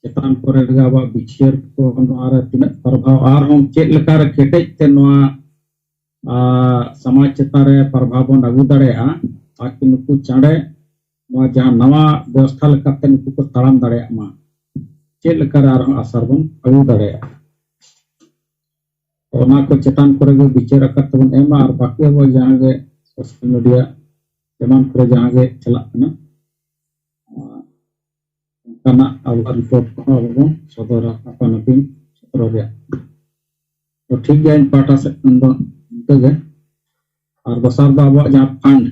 ᱪᱮᱛᱟᱱ ᱠᱚᱨᱮ ᱜᱮ ᱟᱵᱚᱣᱟᱜ ᱵᱤᱪᱟᱹᱨ ᱠᱚ ᱱᱚᱣᱟ ᱨᱮ ᱛᱤᱱᱟᱹᱜ ᱯᱨᱚᱵᱷᱟᱵ ᱟᱨᱦᱚᱸ ᱪᱮᱫ ᱞᱮᱠᱟ ᱨᱮ ᱠᱮᱴᱮᱡ ᱛᱮ ᱱᱚᱣᱟ, ᱟ, ᱥᱚᱢᱟᱡᱽ ᱪᱮᱛᱟᱱ ᱨᱮ ᱯᱨᱚᱵᱷᱟᱵ ᱵᱚᱱ ᱟᱹᱜᱩ ᱫᱟᱲᱮᱭᱟᱜᱼᱟ, ᱛᱟᱠᱤ ᱱᱩᱠᱩ ᱪᱟᱬᱮ ᱱᱚᱣᱟ ᱡᱟᱦᱟᱸ ᱱᱟᱣᱟ ᱵᱮᱵᱚᱥᱛᱷᱟ ᱞᱮᱠᱟᱛᱮ ᱱᱩᱠᱩ ᱠᱚ ᱛᱟᱲᱟᱢ ᱫᱟᱲᱮᱭᱟᱜ ᱢᱟ, ᱪᱮᱫ ᱞᱮᱠᱟ ᱨᱮ ᱟᱨᱦᱚᱸ ᱟᱥᱟᱨ ᱵᱚᱱ ᱟᱹᱜᱩ ᱫᱟᱲᱮᱭᱟᱜᱼᱟ᱾ ᱚᱱᱟ ᱠᱚ ᱪᱮᱛᱟᱱ ᱠᱚᱨᱮ ᱜᱮ ᱵᱤᱪᱟᱹᱨ ᱟᱠᱟᱫ ᱛᱮᱵᱚᱱ ᱮᱢᱟ, ᱟᱨ ᱵᱟᱹᱠᱤ ᱟᱵᱚ ᱡᱟᱦᱟᱸ ᱜᱮ social media ᱮᱢᱟᱱ ᱠᱚᱨᱮ ᱡᱟᱦᱟᱸ ᱜᱮ ᱪᱟᱞᱟᱜ ᱠᱟᱱᱟ, ᱚᱱᱠᱟᱱᱟᱜ ᱟᱵᱚᱣᱟᱜ report ᱠᱚᱦᱚᱸ ᱟᱵᱚ ᱵᱚᱱ ᱥᱚᱫᱚᱨᱟ, ᱟᱯᱟᱱ ᱟᱹᱯᱤᱱ ᱥᱚᱫᱚᱨ ᱨᱮᱭᱟᱜ᱾ ᱛᱚ ᱴᱷᱤᱠ ᱜᱮᱭᱟ, ᱤᱧ ᱯᱟᱦᱴᱟ ᱥᱮᱫ ᱠᱷᱚᱱ ᱫᱚ ᱤᱱᱠᱟᱹ ᱜᱮ᱾ ᱟᱨ ᱫᱚᱥᱟᱨ ᱫᱚ ᱟᱵᱚᱣᱟᱜ ᱡᱟᱦᱟᱸ fund,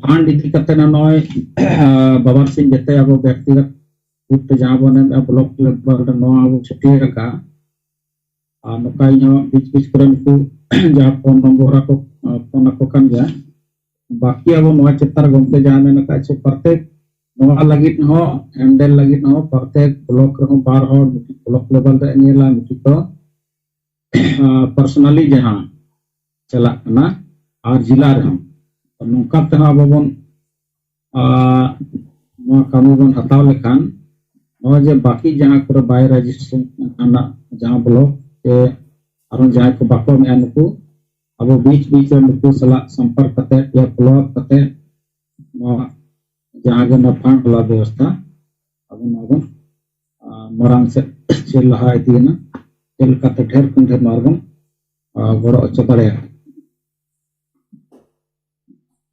fund ᱤᱫᱤ ᱠᱟᱛᱮ ᱱᱚᱜᱼᱚᱭ ᱵᱟᱵᱟᱨ ᱥᱤᱝ ᱡᱮᱛᱮ ᱟᱵᱚ ᱵᱮᱠᱛᱤᱜᱚᱛ ᱨᱩᱯ ᱛᱮ ᱡᱟᱦᱟᱸ ᱵᱚᱱ ᱮᱢᱮᱫᱼᱟ, block level ᱨᱮ ᱱᱚᱣᱟ ᱟᱵᱚ ᱪᱷᱟᱹᱴᱭᱟᱹᱨ ᱟᱠᱟᱫᱼᱟ᱾ ᱟᱨ ᱱᱚᱝᱠᱟ ᱤᱧᱦᱚᱸ ᱵᱤᱪ ᱵᱤᱪ ᱠᱚᱨᱮ ᱱᱩᱠᱩ ᱡᱟᱦᱟᱸ phone number ᱟᱠᱚ, phone ᱟᱠᱚ ᱠᱟᱱ ᱜᱮᱭᱟ᱾ ᱵᱟᱹᱠᱤ ᱟᱵᱚ ᱱᱚᱣᱟ ᱪᱮᱛᱟᱱ ᱨᱮ ᱜᱚᱢᱠᱮ ᱡᱟᱦᱟᱸ ᱢᱮᱱ ᱟᱠᱟᱫ ᱪᱮ ᱯᱨᱚᱛᱮᱠ ᱱᱚᱣᱟ ᱞᱟᱹᱜᱤᱫ ᱦᱚᱸ, handle ᱞᱟᱹᱜᱤᱫ ᱦᱚᱸ ᱯᱨᱚᱛᱮᱠ block ᱨᱮᱦᱚᱸ ᱵᱟᱨ ᱦᱚᱲ, ᱢᱤᱫᱴᱤᱡ block level ᱨᱮ ᱧᱮᱞᱟ, ᱢᱤᱫᱴᱤᱡ ᱫᱚ, ᱟᱸ, personally ᱡᱟᱦᱟᱸ ᱪᱟᱞᱟᱜ ᱠᱟᱱᱟ ᱟᱨ ᱡᱮᱞᱟ ᱨᱮᱦᱚᱸ᱾ ᱱᱚᱝᱠᱟ ᱛᱮᱦᱚᱸ ᱟᱵᱚ ᱵᱚᱱ, ᱟᱸ, ᱱᱚᱣᱟ ᱠᱟᱹᱢᱤ ᱵᱚᱱ ᱦᱟᱛᱟᱣ ᱞᱮᱠᱷᱟᱱ ᱱᱚᱜᱼᱚᱭ ᱡᱮ ᱵᱟᱹᱠᱤ ᱡᱟᱦᱟᱸ ᱠᱚᱨᱮ ᱵᱟᱭ registration ᱨᱮᱱᱟᱜ ᱡᱟᱦᱟᱸ block ᱥᱮ ᱟᱨᱦᱚᱸ ᱡᱟᱦᱟᱸᱭ ᱠᱚ ᱵᱟᱠᱚ ᱮᱢᱮᱜᱼᱟ, ᱱᱩᱠᱩ ᱟᱵᱚ ᱵᱤᱪ ᱵᱤᱪ ᱨᱮ ᱱᱩᱠᱩ ᱥᱟᱞᱟᱜ ᱥᱚᱢᱯᱚᱨᱠ ᱠᱟᱛᱮ ᱭᱟ follow up ᱠᱟᱛᱮ ᱱᱚᱣᱟ ᱡᱟᱦᱟᱸ ᱜᱮ ᱱᱚᱣᱟ fund ᱵᱟᱞᱟ ᱵᱮᱵᱚᱥᱛᱷᱟ ᱟᱵᱚ ᱱᱚᱣᱟ ᱵᱚᱱ, ᱟᱸ, ᱢᱟᱲᱟᱝ ᱥᱮᱫ ᱪᱮᱫ ᱞᱟᱦᱟ ᱤᱫᱤᱭᱮᱱᱟ, ᱪᱮᱫ ᱞᱮᱠᱟᱛᱮ ᱰᱷᱮᱨ ᱠᱷᱚᱱ ᱰᱷᱮᱨ ᱱᱚᱣᱟ ᱵᱚᱱ, ᱟᱸ, ᱜᱚᱲᱚ ᱦᱚᱪᱚ ᱫᱟᱲᱮᱭᱟᱜᱼᱟ᱾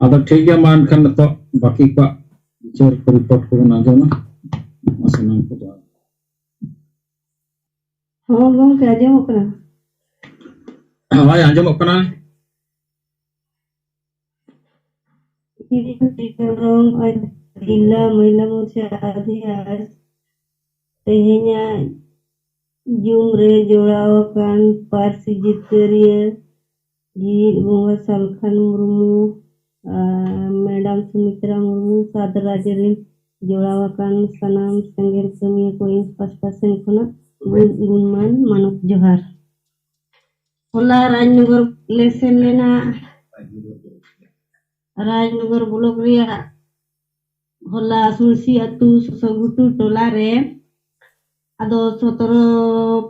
ᱟᱫᱚ ᱴᱷᱤᱠ ᱜᱮᱭᱟ, ᱢᱟ ᱮᱱᱠᱷᱟᱱ ᱱᱤᱛᱚᱜ ᱵᱟᱹᱠᱤ ᱠᱚᱣᱟᱜ ᱵᱤᱪᱟᱹᱨ ᱠᱚ report ᱠᱚᱵᱚᱱ ᱟᱸᱡᱚᱢᱟ᱾ ᱢᱟ ᱥᱟᱱᱟᱢ ᱠᱚ ᱡᱚᱦᱟᱨ᱾ ᱦᱚᱸ ᱜᱚᱢᱠᱮ, ᱟᱸᱡᱚᱢᱚᱜ ᱠᱟᱱᱟ? ᱦᱳᱭ, ᱟᱸᱡᱚᱢᱚᱜ ᱠᱟᱱᱟ᱾ ᱤᱧ ᱡᱤᱞᱟ ᱢᱟᱹᱭᱞᱟᱹ ᱢᱩᱪᱷᱟᱹ ᱟᱫᱷᱤ ᱟᱨ ᱛᱮᱦᱮᱧᱟᱜ ᱡᱩᱢ ᱨᱮ ᱡᱚᱲᱟᱣ ᱟᱠᱟᱱ ᱯᱟᱹᱨᱥᱤ ᱡᱤᱛᱠᱟᱹᱨᱤᱭᱟᱹ ᱡᱤᱣᱤᱫ ᱵᱚᱸᱜᱟ ᱥᱟᱞᱠᱷᱟᱱ ᱢᱩᱨᱢᱩ, ᱟᱨ ᱢᱮᱰᱟᱢ ᱥᱩᱢᱤᱛᱨᱟ ᱢᱩᱨᱢᱩ, ᱥᱟᱫᱽ ᱨᱟᱡᱽ ᱨᱤᱱ ᱡᱚᱲᱟᱣ ᱟᱠᱟᱱ ᱥᱟᱱᱟᱢ ᱥᱮᱸᱜᱮᱞ ᱠᱟᱹᱢᱤᱭᱟᱹ ᱠᱚ ᱤᱧ ᱯᱟᱥᱴᱟ ᱥᱮᱱ ᱠᱷᱚᱱᱟᱜ ᱜᱩᱱ-, ᱜᱩᱱᱢᱟᱱ ᱢᱟᱱᱚᱛ ᱡᱚᱦᱟᱨ᱾ ᱦᱚᱞᱟ ᱨᱟᱡᱽᱱᱚᱜᱚᱨ ᱞᱮ ᱥᱮᱱ ᱞᱮᱱᱟ᱾ ᱨᱟᱡᱽᱱᱚᱜᱚᱨ ᱵᱞᱚᱠ ᱨᱮᱭᱟᱜ ᱦᱚᱞᱟ ᱥᱩᱨᱥᱤ ᱟᱹᱛᱩ ᱥᱚᱥᱚ ᱜᱷᱩᱴᱩ ᱴᱚᱞᱟ ᱨᱮ ᱟᱫᱚ ᱥᱚᱛᱨᱚ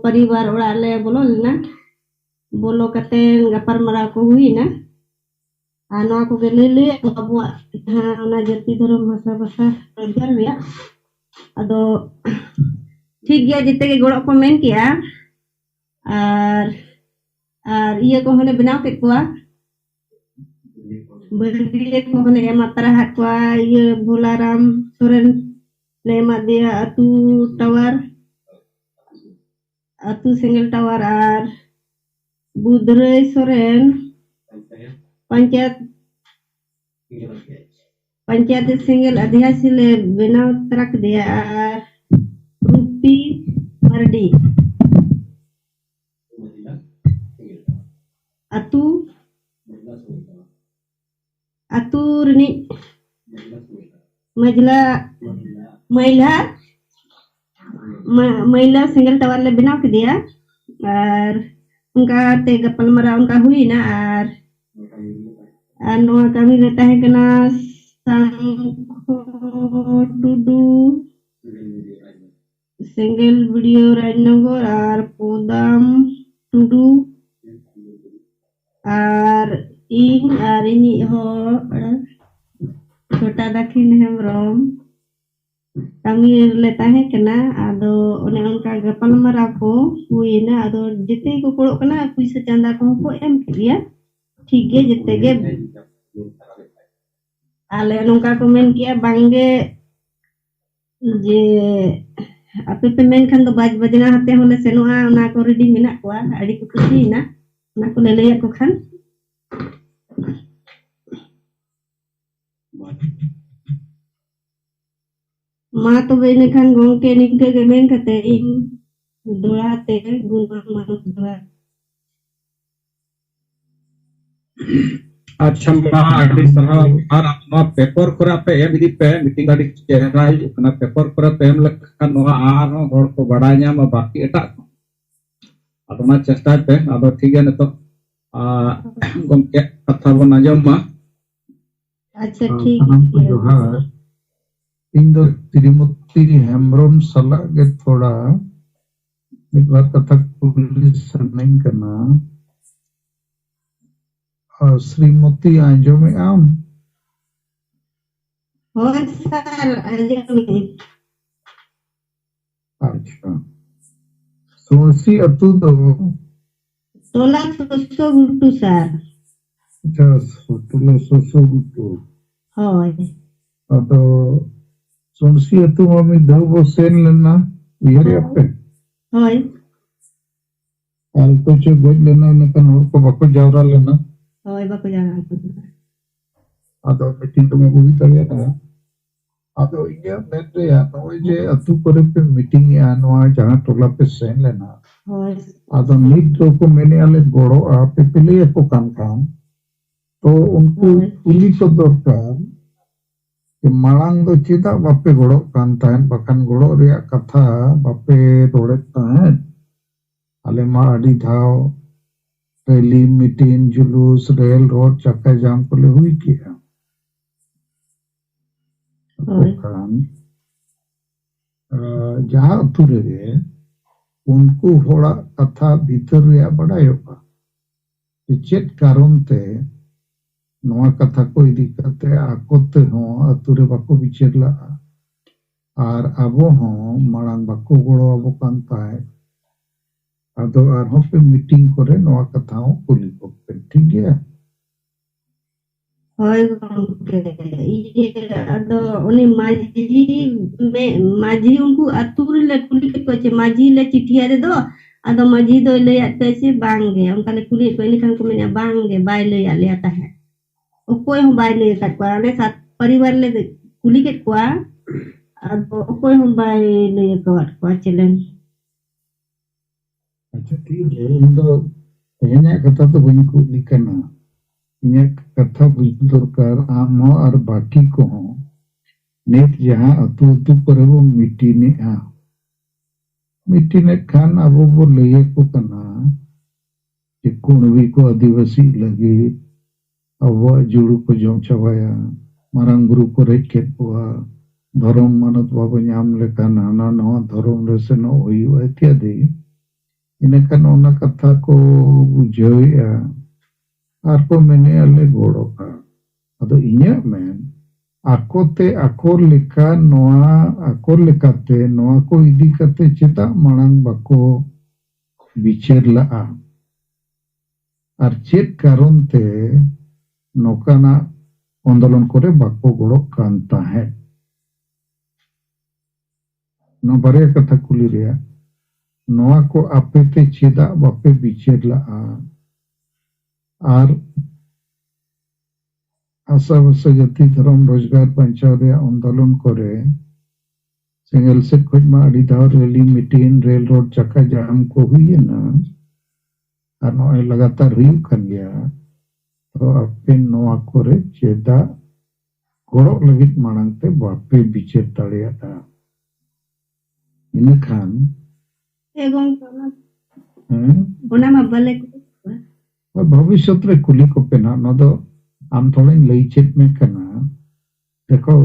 ᱯᱚᱨᱤᱵᱟᱨ ᱚᱲᱟᱜ ᱞᱮ ᱵᱚᱞᱚ ᱞᱮᱱᱟ᱾ ᱵᱚᱞᱚ ᱠᱟᱛᱮ ᱜᱟᱯᱟᱞ ᱢᱟᱨᱟᱣ ᱠᱚ ᱦᱩᱭᱱᱟ᱾ ᱟᱨ ᱱᱚᱣᱟ ᱠᱚᱜᱮ ᱞᱟᱹᱭ ᱞᱟᱹᱭ ᱟᱵᱚᱣᱟᱜ ᱡᱟᱦᱟᱸ ᱚᱱᱟ ᱡᱟᱹᱛᱤ ᱫᱷᱚᱨᱚᱢ ᱵᱷᱟᱥᱟ ᱵᱷᱟᱥᱟ ᱨᱳᱡᱽᱜᱟᱨ ᱨᱮᱭᱟᱜ᱾ ᱟᱫᱚ ᱴᱷᱤᱠ ᱜᱮᱭᱟ, ᱡᱮᱛᱮ ᱜᱮ ᱜᱚᱲᱚ ᱠᱚ ᱢᱮᱱ ᱠᱮᱜᱼᱟ᱾ ᱟᱨ, ᱟᱨ ᱤᱭᱟᱹ ᱠᱚᱦᱚᱸ ᱞᱮ ᱵᱮᱱᱟᱣ ᱠᱮᱫ ᱠᱚᱣᱟ᱾ ᱵᱟᱹᱨᱭᱟᱹ ᱠᱚᱦᱚᱸ ᱞᱮ ᱮᱢᱟ ᱛᱟᱨᱟ ᱟᱫ ᱠᱚᱣᱟ᱾ ᱤᱭᱟᱹ ᱵᱷᱳᱞᱟᱨᱟᱢ ᱥᱚᱨᱮᱱ ᱞᱮ ᱮᱢᱟ ᱫᱮᱭᱟ ᱟᱹᱛᱩ ᱴᱟᱣᱟᱨ, ᱟᱹᱛᱩ ᱥᱮᱸᱜᱮᱞ ᱴᱟᱣᱟᱨ, ᱟᱨ ᱵᱩᱫᱷᱨᱟᱹᱭ ᱥᱚᱨᱮᱱ ᱯᱚᱧᱪᱟᱭᱮᱛ, ᱯᱚᱧᱪᱟᱭᱮᱛ ᱥᱮᱸᱜᱮᱞ ᱟᱫᱷᱭᱟᱥᱤ ᱞᱮ ᱵᱮᱱᱟᱣ ᱛᱟᱨᱟ ᱠᱮᱫᱮᱭᱟ, ᱟᱨ ᱨᱩᱯᱤ ᱢᱟᱨᱰᱤ ᱟᱹᱛᱩ, ᱟᱹᱛᱩ ᱨᱤᱱᱤᱡ ᱢᱟᱹᱡᱷᱞᱟ, ᱢᱟᱹᱭᱞᱟ, ᱢᱟ-, ᱢᱟᱹᱭᱞᱟ ᱥᱮᱸᱜᱮᱞ ᱴᱟᱣᱟᱨ ᱞᱮ ᱵᱮᱱᱟᱣ ᱠᱮᱫᱮᱭᱟ᱾ ᱟᱨ ᱚᱱᱠᱟ ᱛᱮ ᱜᱟᱯᱟᱞ ᱢᱟᱨᱟᱣ ᱚᱱᱠᱟ ᱦᱩᱭᱱᱟ᱾ ᱟᱨ, ᱟᱨ ᱱᱚᱣᱟ ᱠᱟᱹᱢᱤ ᱫᱚ ᱛᱟᱦᱮᱸ ᱠᱟᱱᱟ ᱥᱟᱝᱠᱷᱚ ᱴᱩᱰᱩ, ᱥᱮᱸᱜᱮᱞ ᱵᱤᱰᱤᱭᱳ ᱨᱟᱡᱽᱱᱚᱜᱚᱨ ᱟᱨ ᱯᱚᱫᱟᱢ ᱴᱩᱰᱩ ᱟᱨ ᱤᱧ ᱟᱨ ᱤᱧᱤᱡ ᱦᱚᱲ ᱪᱷᱳᱴᱟ ᱫᱟᱹᱠᱷᱤᱱ ᱦᱮᱢᱵᱨᱚᱢ ᱠᱟᱹᱢᱤ ᱨᱮᱞᱮ ᱛᱟᱦᱮᱸ ᱠᱟᱱᱟ᱾ ᱟᱫᱚ ᱚᱱᱮ ᱚᱱᱠᱟ ᱜᱟᱯᱟᱞ ᱢᱟᱨᱟᱣ ᱠᱚ ᱦᱩᱭᱮᱱᱟ᱾ ᱟᱫᱚ ᱡᱮᱛᱮ ᱜᱮᱠᱚ ᱠᱚᱲᱚᱜ ᱠᱟᱱᱟ, ᱯᱩᱭᱥᱟᱹ ᱪᱟᱸᱫᱟ ᱠᱚᱦᱚᱸ ᱠᱚ ᱮᱢ ᱠᱮᱫ ᱜᱮᱭᱟ᱾ ᱴᱷᱤᱠ ᱜᱮ, ᱡᱮᱛᱮ ᱜᱮ᱾ ᱟᱞᱮ ᱱᱚᱝᱠᱟ ᱠᱚ ᱢᱮᱱ ᱠᱮᱜᱼᱟ, ᱵᱟᱝᱜᱮ ᱡᱮ ᱟᱯᱮ ᱯᱮ ᱢᱮᱱ ᱠᱷᱟᱱ ᱫᱚ ᱵᱟᱡᱽ ᱵᱟᱡᱽᱱᱟ ᱟᱛᱮ ᱦᱚᱸᱞᱮ ᱥᱮᱱᱚᱜᱼᱟ, ᱚᱱᱟ ᱠᱚ ᱨᱮᱰᱤ ᱢᱮᱱᱟᱜ ᱠᱚᱣᱟ, ᱟᱹᱰᱤ ᱠᱚ ᱠᱩᱥᱤᱭᱮᱱᱟ ᱚᱱᱟ ᱠᱚᱞᱮ ᱞᱟᱹᱭᱟᱫ ᱠᱚ ᱠᱷᱟᱱ᱾ ᱢᱟ ᱛᱚᱵᱮ ᱤᱱᱟᱹ ᱠᱷᱟᱱ ᱜᱚᱢᱠᱮ, ᱱᱤᱝᱠᱟᱹ ᱜᱮ ᱢᱮᱱ ᱠᱟᱛᱮ ᱤᱧ ᱫᱚᱦᱲᱟ ᱛᱮ ᱜᱩᱱᱢᱟᱱ ᱢᱟᱱᱚᱛ ᱡᱚᱦᱟᱨ᱾ ᱟᱪᱪᱷᱟ, ᱢᱟ ᱟᱹᱰᱤ ᱥᱟᱨᱦᱟᱣ᱾ ᱟᱨ ᱱᱚᱣᱟ ᱯᱮᱯᱟᱨ ᱠᱚᱨᱮ ᱟᱯᱮ ᱮᱢ ᱤᱫᱤ ᱯᱮ, ᱢᱤᱴᱤᱝ ᱟᱹᱰᱤ ᱪᱮᱦᱨᱟ ᱦᱩᱭᱩᱜ ᱠᱟᱱᱟ᱾ ᱯᱮᱯᱟᱨ ᱠᱚᱨᱮ ᱯᱮ ᱮᱢ ᱞᱮᱠᱷᱟᱱ ᱱᱚᱣᱟ ᱟᱨᱦᱚᱸ ᱦᱚᱲ ᱠᱚ ᱵᱟᱲᱟᱭ ᱧᱟᱢᱟ, ᱵᱟᱹᱠᱤ ᱮᱴᱟᱜ ᱠᱚ᱾ ᱟᱫᱚ ᱢᱟ ᱪᱮᱥᱴᱟᱭ ᱯᱮ᱾ ᱟᱫᱚ ᱴᱷᱤᱠ ᱜᱮᱭᱟ, ᱱᱤᱛᱚᱜ ᱟᱨ ᱜᱚᱢᱠᱮ ᱠᱟᱛᱷᱟ ᱵᱚᱱ ᱟᱸᱡᱚᱢ ᱢᱟ᱾ ᱟᱪᱪᱷᱟ, ᱟᱨ ᱴᱷᱤᱠ ᱥᱟᱱᱟᱢ ᱠᱚ ᱜᱮᱭᱟ᱾ ᱡᱚᱦᱟᱨ᱾ ᱤᱧ ᱫᱚ ᱛᱨᱤᱢᱚᱛᱤ ᱦᱮᱢᱵᱨᱚᱢ ᱥᱟᱞᱟᱜ ᱜᱮ ᱛᱷᱚᱲᱟ ᱢᱤᱫ ᱵᱟᱨ ᱠᱟᱛᱷᱟ ᱠᱩᱞᱤ ᱥᱟᱱᱟᱧ ᱠᱟᱱᱟ᱾ ᱟᱨ ᱥᱨᱤᱢᱚᱛᱤ, ᱟᱸᱡᱚᱢᱮᱫ ᱟᱢ? ᱦᱳᱭ ᱥᱟᱨ, ᱟᱸᱡᱚᱢᱮᱫ᱾ ᱟᱪᱪᱷᱟ, ᱥᱩᱬᱥᱤ ᱟᱹᱛᱩ ᱫᱚ? ᱴᱚᱞᱟ ᱥᱚᱥᱚ ᱜᱷᱩᱴᱩ ᱥᱟᱨ᱾ ᱟᱪᱪᱷᱟ, ᱴᱚᱞᱟ ᱥᱚᱥᱚ ᱜᱷᱩᱴᱩ᱾ ᱦᱳᱭ᱾ ᱟᱫᱚ ᱥᱩᱬᱥᱤ ᱟᱹᱛᱩ ᱢᱟ ᱢᱤᱫ ᱫᱷᱟᱣ ᱵᱚ ᱥᱮᱱ ᱞᱮᱱᱟ, ᱩᱭᱦᱟᱹᱨᱮᱫ ᱯᱮ? ᱦᱳᱭ᱾ ᱟᱨ ᱚᱠᱚᱭ ᱪᱚ ᱜᱚᱡ ᱞᱮᱱᱟ, ᱤᱱᱟᱹᱠᱷᱟᱱ ᱦᱚᱲ ᱠᱚ ᱵᱟᱠᱚ ᱡᱟᱣᱨᱟ ᱞᱮᱱᱟ᱾ ᱦᱳᱭ, ᱵᱟᱠᱚ ᱡᱟᱣᱨᱟ ᱞᱮᱱᱟ᱾ ᱟᱫᱚ ᱢᱤᱴᱤᱝ ᱫᱚ ᱵᱟᱵᱚ ᱦᱩᱭ ᱫᱟᱲᱮᱭᱟᱜᱼᱟ᱾ ᱟᱫᱚ ᱤᱧᱟᱹᱜ ᱢᱮᱱ ᱨᱮᱭᱟᱜ, ᱱᱚᱜᱼᱚᱭ ᱡᱮ ᱟᱹᱛᱩ ᱠᱚᱨᱮ ᱯᱮ ᱢᱤᱴᱤᱝ ᱮᱜᱼᱟ, ᱱᱚᱣᱟ ᱡᱟᱦᱟᱸ ᱴᱚᱞᱟ ᱯᱮ ᱥᱮᱱ ᱞᱮᱱᱟ, ᱦᱳᱭ᱾ ᱟᱫᱚ ᱱᱤᱛ ᱫᱚᱠᱚ ᱢᱮᱱᱮᱜᱼᱟ ᱞᱮ ᱜᱚᱲᱚᱜᱼᱟ, ᱟᱯᱮ ᱯᱮ ᱞᱟᱹᱭ ᱟᱠᱚ ᱠᱟᱱ ᱠᱷᱟᱱ, ᱛᱚ ᱩᱱᱠᱩ ᱦᱳᱭ᱾ ᱠᱩᱞᱤ ᱠᱚ ᱫᱚᱨᱠᱟᱨ ᱡᱮ ᱢᱟᱲᱟᱝ ᱫᱚ ᱪᱮᱫᱟᱜ ᱵᱟᱯᱮ ᱜᱚᱲᱚᱜ ᱠᱟᱱ ᱛᱟᱦᱮᱸᱫ, ᱵᱟᱠᱷᱟᱱ ᱜᱚᱲᱚᱜ ᱨᱮᱭᱟᱜ ᱠᱟᱛᱷᱟ ᱵᱟᱯᱮ ᱨᱚᱲᱮᱫ ᱛᱟᱦᱮᱸᱫ᱾ ᱟᱞᱮ ᱢᱟ ᱟᱹᱰᱤ ᱫᱷᱟᱣ ᱨᱮᱞᱤ, ᱢᱤᱴᱤᱝ, ᱡᱩᱞᱩᱥ, ᱨᱮᱞ, ᱨᱳᱰ, ᱪᱟᱠᱟ ᱡᱟᱢ ᱠᱚᱞᱮ ᱦᱩᱭ ᱠᱮᱜᱼᱟ᱾ ᱦᱳᱭ᱾ ᱠᱷᱟᱱ, ᱟᱸ, ᱡᱟᱦᱟᱸ ᱟᱹᱛᱩ ᱨᱮᱜᱮ ᱩᱱᱠᱩ ᱦᱚᱲᱟᱜ ᱠᱟᱛᱷᱟ ᱵᱷᱤᱛᱟᱹᱨ ᱨᱮᱭᱟᱜ ᱵᱟᱰᱟᱭᱚᱜᱼᱟ, ᱡᱮ ᱪᱮᱫ ᱠᱟᱨᱚᱱ ᱛᱮ ᱱᱚᱣᱟ ᱠᱟᱛᱷᱟ ᱠᱚ ᱤᱫᱤ ᱠᱟᱛᱮ ᱟᱠᱚ ᱛᱮᱦᱚᱸ ᱟᱹᱛᱩ ᱨᱮ ᱵᱟᱠᱚ ᱵᱤᱪᱟᱹᱨ ᱞᱟᱜᱼᱟ, ᱟᱨ ᱟᱵᱚ ᱦᱚᱸ ᱢᱟᱲᱟᱝ ᱵᱟᱠᱚ ᱜᱚᱲᱚ ᱟᱵᱚ ᱠᱟᱱ ᱛᱟᱦᱮᱸᱫ᱾ ᱟᱫᱚ ᱟᱨᱦᱚᱸ ᱯᱮ ᱢᱤᱴᱤᱝ ᱠᱚᱨᱮ ᱱᱚᱣᱟ ᱠᱟᱛᱷᱟ ᱦᱚᱸ ᱠᱩᱞᱤ ᱠᱚᱯᱮ, ᱴᱷᱤᱠ ᱜᱮᱭᱟ? ᱦᱳᱭ ᱜᱚᱢᱠᱮ, ᱤᱭᱟᱹ, ᱟᱫᱚ ᱩᱱᱤ ᱢᱟᱹᱡᱷᱤ, ᱢᱮ-, ᱢᱟᱹᱡᱷᱤ ᱩᱱᱠᱩ ᱟᱹᱛᱩ ᱨᱮᱞᱮ ᱠᱩᱞᱤ ᱠᱮᱫ ᱠᱚᱣᱟ ᱡᱮ ᱢᱟᱹᱡᱷᱤ ᱞᱮ ᱪᱤᱴᱷᱤᱭᱟᱫ ᱫᱚ, ᱟᱫᱚ ᱢᱟᱹᱡᱷᱤ ᱫᱚᱭ ᱞᱟᱹᱭᱟᱫ ᱯᱮᱭᱟ ᱥᱮ ᱵᱟᱝ ᱜᱮ? ᱚᱱᱠᱟ ᱞᱮ ᱠᱩᱞᱤᱭᱮᱫ ᱠᱚᱣᱟ, ᱤᱱᱟᱹᱠᱷᱟᱱ ᱠᱚ ᱢᱮᱱᱮᱫᱼᱟ ᱵᱟᱝ ᱜᱮ, ᱵᱟᱭ ᱞᱟᱹᱭᱟᱫ ᱞᱮᱭᱟ ᱛᱟᱦᱮᱸᱫ᱾ ᱚᱠᱚᱭ ᱦᱚᱸ ᱵᱟᱭ ᱞᱟᱹᱭ ᱟᱠᱟᱫ ᱠᱚᱣᱟ᱾ ᱟᱞᱮ ᱥᱟᱛ ᱯᱚᱨᱤᱵᱟᱨ ᱞᱮ ᱠᱩᱞᱤ ᱠᱮᱫ ᱠᱚᱣᱟ, ᱟᱫᱚ ᱚᱠᱚᱭ ᱦᱚᱸ ᱵᱟᱭ ᱞᱟᱹᱭ ᱟᱠᱟᱫ ᱠᱚᱣᱟ ᱪᱮᱞᱮᱧ᱾ ᱟᱪᱪᱷᱟ, ᱴᱷᱤᱠ ᱜᱮᱭᱟ, ᱤᱧ ᱫᱚ ᱛᱮᱦᱮᱧᱟᱜ ᱠᱟᱛᱷᱟ ᱫᱚ ᱵᱟᱹᱧ ᱠᱩᱞᱤ ᱠᱟᱱᱟ᱾ ᱤᱧᱟᱹᱜ ᱠᱟᱛᱷᱟ ᱵᱩᱡᱷᱟᱹᱣ ᱫᱚᱨᱠᱟᱨ, ᱟᱢ ᱦᱚᱸ ᱟᱨ ᱵᱟᱹᱠᱤ ᱠᱚᱦᱚᱸ᱾ ᱱᱤᱛ ᱡᱟᱦᱟᱸ ᱟᱹᱛᱩ ᱟᱹᱛᱩ ᱠᱚᱨᱮ ᱵᱚᱱ ᱢᱤᱴᱤᱝᱮᱜᱼᱟ, ᱢᱤᱴᱤᱝᱮᱫ ᱠᱷᱟᱱ ᱟᱵᱚ ᱵᱚ ᱞᱟᱹᱭ ᱟᱠᱚ ᱠᱟᱱᱟ ᱡᱮ ᱠᱩᱬᱵᱤ ᱠᱚ ᱟᱹᱫᱤᱵᱟᱹᱥᱤ ᱞᱟᱹᱜᱤᱫ ᱟᱵᱚᱣᱟᱜ ᱡᱩᱲᱩ ᱠᱚ ᱡᱚᱢ ᱪᱟᱵᱟᱭᱟ, ᱢᱟᱨᱟᱝ ᱵᱩᱨᱩ ᱠᱚ ᱨᱮᱡ ᱠᱮᱫ ᱠᱚᱣᱟ, ᱫᱷᱚᱨᱚᱢ ᱢᱟᱱᱚᱛ ᱵᱟᱵᱚ ᱧᱟᱢ ᱞᱮᱠᱷᱟᱱ ᱦᱟᱱᱟ ᱱᱟᱣᱟ ᱫᱷᱚᱨᱚᱢ ᱨᱮ ᱥᱮᱱᱚᱜ ᱦᱩᱭᱩᱜᱼᱟ ᱤᱛᱭᱟᱫᱤ᱾ ᱤᱱᱟᱹᱠᱷᱟᱱ ᱚᱱᱟ ᱠᱟᱛᱷᱟ ᱠᱚ ᱵᱩᱡᱷᱟᱹᱣᱮᱫᱼᱟ ᱟᱨ ᱠᱚ ᱢᱮᱱᱮᱫᱼᱟ ᱞᱮ ᱜᱚᱲᱚᱜᱼᱟ᱾ ᱟᱫᱚ ᱤᱧᱟᱹᱜ ᱢᱮᱱ, ᱟᱠᱚ ᱛᱮ ᱟᱠᱚ ᱞᱮᱠᱟ ᱱᱚᱣᱟ, ᱟᱠᱚ ᱞᱮᱠᱟᱛᱮ ᱱᱚᱣᱟ ᱠᱚ ᱤᱫᱤ ᱠᱟᱛᱮ ᱪᱮᱫᱟᱜ ᱢᱟᱲᱟᱝ ᱵᱟᱠᱚ ᱵᱤᱪᱟᱹᱨ ᱞᱟᱜᱼᱟ? ᱟᱨ ᱪᱮᱫ ᱠᱟᱨᱚᱱ ᱛᱮ ᱱᱚᱝᱠᱟᱱᱟᱜ ᱟᱱᱫᱳᱞᱚᱱ ᱠᱚᱨᱮ ᱵᱟᱠᱚ ᱜᱚᱲᱚᱜ ᱠᱟᱱ ᱛᱟᱦᱮᱸᱫ? ᱱᱚᱣᱟ ᱵᱟᱨᱭᱟ ᱠᱟᱛᱷᱟ ᱠᱩᱞᱤ ᱨᱮᱭᱟᱜ, ᱱᱚᱣᱟ ᱠᱚ ᱟᱯᱮ ᱛᱮ ᱪᱮᱫᱟᱜ ᱵᱟᱯᱮ ᱵᱤᱪᱟᱹᱨ ᱞᱟᱜᱼᱟ? ᱟᱨ ᱟᱥᱟ ᱵᱷᱟᱥᱟ ᱡᱟᱹᱛᱤ ᱫᱷᱚᱨᱚᱢ ᱨᱳᱡᱽᱜᱟᱨ ᱵᱟᱧᱪᱟᱣ ᱨᱮᱭᱟᱜ ᱟᱱᱫᱳᱞᱚᱱ ᱠᱚᱨᱮ ᱥᱮᱸᱜᱮᱞ ᱥᱮᱫ ᱠᱷᱚᱱ ᱢᱟ ᱟᱹᱰᱤ ᱫᱷᱟᱣ ᱨᱮᱞᱤ ᱢᱤᱴᱤᱝ, ᱨᱮᱞ ᱨᱳᱰ ᱪᱟᱠᱟ ᱡᱟᱢ ᱠᱚ ᱦᱩᱭᱮᱱᱟ, ᱟᱨ ᱱᱚᱜᱼᱚᱭ ᱞᱟᱜᱟᱛᱟᱨ ᱦᱩᱭᱩᱜ ᱠᱟᱱ ᱜᱮᱭᱟ᱾ ᱛᱚ ᱟᱯᱮ ᱱᱚᱣᱟ ᱠᱚᱨᱮ ᱪᱮᱫᱟᱜ ᱜᱚᱲᱚᱜ ᱞᱟᱹᱜᱤᱫ ᱢᱟᱲᱟᱝ ᱛᱮ ᱵᱟᱯᱮ ᱵᱤᱪᱟᱹᱨ ᱫᱟᱲᱮᱭᱟᱜᱼᱟ? ᱤᱱᱟᱹᱠᱷᱟᱱ ᱦᱮᱸ ᱜᱚᱝᱠᱮ, ᱚᱱᱟ ᱦᱮᱸ? ᱚᱱᱟ ᱢᱟ ᱵᱟᱞᱮ ᱠᱩᱞᱤ ᱠᱚᱣᱟ᱾ ᱦᱳᱭ, ᱵᱷᱚᱵᱤᱥᱥᱚᱛ ᱨᱮ ᱠᱩᱞᱤ ᱠᱚᱯᱮ ᱱᱟᱦᱟᱜ, ᱱᱚᱣᱟ ᱫᱚ ᱟᱢ ᱛᱷᱚᱲᱟᱧ ᱞᱟᱹᱭ ᱪᱮᱫ ᱢᱮ ᱠᱟᱱᱟ᱾ ᱫᱮᱠᱷᱚ,